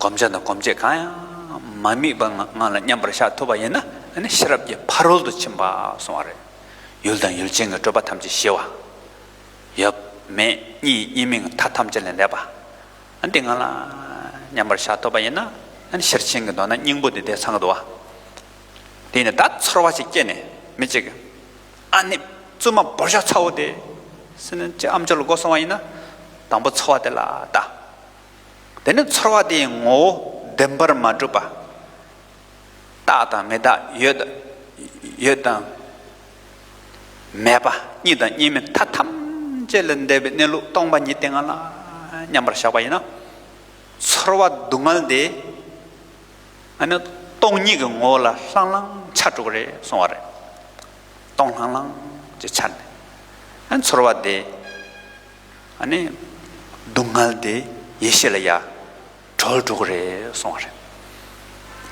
གོམས་གཤིས་དང་གོམས་གཤིས་གང་ཡང་མ་དམིགས་པ་ངང་ལ་མཉམ་པར་བཞག་ཐུབ་པ་ཡིན་ན། ཨ་ནི་ཤེས་རབ་ཀྱི་ཕ་རོལ་ཏུ་ཕྱིན་པ་གསུངས་པ་རེད། ཡུལ་དང་ཡུལ་ཅན་གྱི་སྤྲོས་པ་ཐམས་ཅད་ཞི་བ། ཡོད་མེད་གཉིས་གཉིས་མིན་མཐའ་ཐམས་ཅད་ལས་འདས་པ། ཨ་འདི་ངང་ལ་མཉམ་པར་བཞག་ཐུབ་པ་ཡིན་ན། ཨ་ནི་ཤེར་ཕྱིན་གྱི་མདོ་ན་སྙིང་པོ་འདི་དེ་ཚང་གི་འདུག་བ། དེ་ནས་ད་ཚོར་བ་ཞིག་སྐྱེས་ནས་མི་གཅིག་གིས། ཨ་ནི་བཙུན་མ་བོར་ཤ་ཚ་བོ་དེ་ཟེར་ནས་ཅིག་ཨམ་ཅོག་ལ་མགོ་སོང་བ་ཡིན་ན། དང་པོ་ཚོར་བ་དེ་ལ་ལྟ། དེ་ནས་ཚོར་བ་དེའི་ངོ་བོ་བདེན་པར་མ་གྲུབ་པ། རྟག་དང་མི་རྟག་ཡོད་ཡོད་དང་མེད་པ། གཉིས་དང་གཉིས་མེད་མཐའ་ཐམས་ཅད་ལས་འདས་པའི་གནས་ལུགས་སྟོང་པ་ཉིད་དེ་ངང་ལ་མཉམ་པར་བཞག་པ་ཡིན་ན། ཚོར་བ་སྡུག་བསྔལ་དེ། ཨ་ནི་སྟོང་ཉིད་ཀྱི་ངོ་བོ་ལ་ལྷང་ལྷང་འཆར་འགྲོ་གི་རེད་གསུངས་པ་རེད། སྟོང་ལྷང་ལྷང་ཅིག་འཆར་ནས། ཨ་ནི་ཚོར་བ་དེ། ཨ་ནི་སྡུག་བསྔལ་དེ་ཡེ་ཤེས་ལ་ཡར་གྲོལ་འགྲོ་གི་རེད་གསུངས་པ་རེད།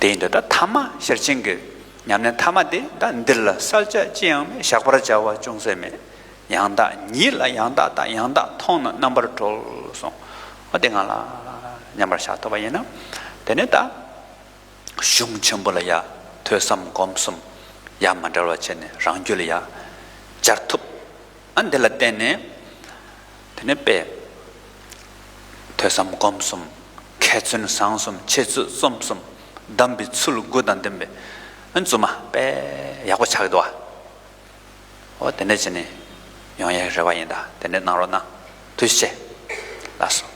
དེ་ཡིན་དུས་ད་ཐ་མ་ཤེར་ཕྱིན་གྱི་ཉམས་ལེན་ཐ་མ་དེ། ད་འདི་ལ་བསལ་བྱ་ཅི་ཡང་མེད། བཞག་པར་བྱ་བ་ཅུང་ཟད་མེད། ཡང་དག་ཉིད་ལ་ཡང་དག་ལྟ། ཡང་དག་མཐོང་ན་རྣམ་པར་གྲོལ་གསུངས། འོ་དེ་ངང་ལ་མཉམ་པར་བཞག་ཐུབ་པ་ཡིན་ན། དེ་ནས་ད་གཞུང་ཆེན་པོ་ལ་ཡ་ཐོས་བསམ་སྒོམ་གསུམ་ཡ་མ་བྲལ་བ་བྱས་ནས་རང་རྒྱུད་ལ་ཡ་སྦྱར་ཐུབ། ཨ་འདི་ལ་བརྟེན་ནས་དེ་ནས་དཔེ་ཐོས་བསམ་སྒོམ་གསུམ་མཁས་བཙུན་བཟང་གསུམ་འཆད་རྩོད་རྩོམ་གསུམ་གདམས་པའི་ཚུལ་དགུ་དང་ལྡན་པའི་ཨ་བཙུན་མ་དཔེ་ཡག་པོ་ཆགས་ཀྱི་འདུག་བ། འོ་དེ་འདྲ་བྱས་ནས་ཡོང་ཡའི་རེ་བ་ཡིན། ད་དེ་འདྲ་གནང་རོགས་གནང་། ཐུགས་རྗེ་ཆེ། ལགས་སོ།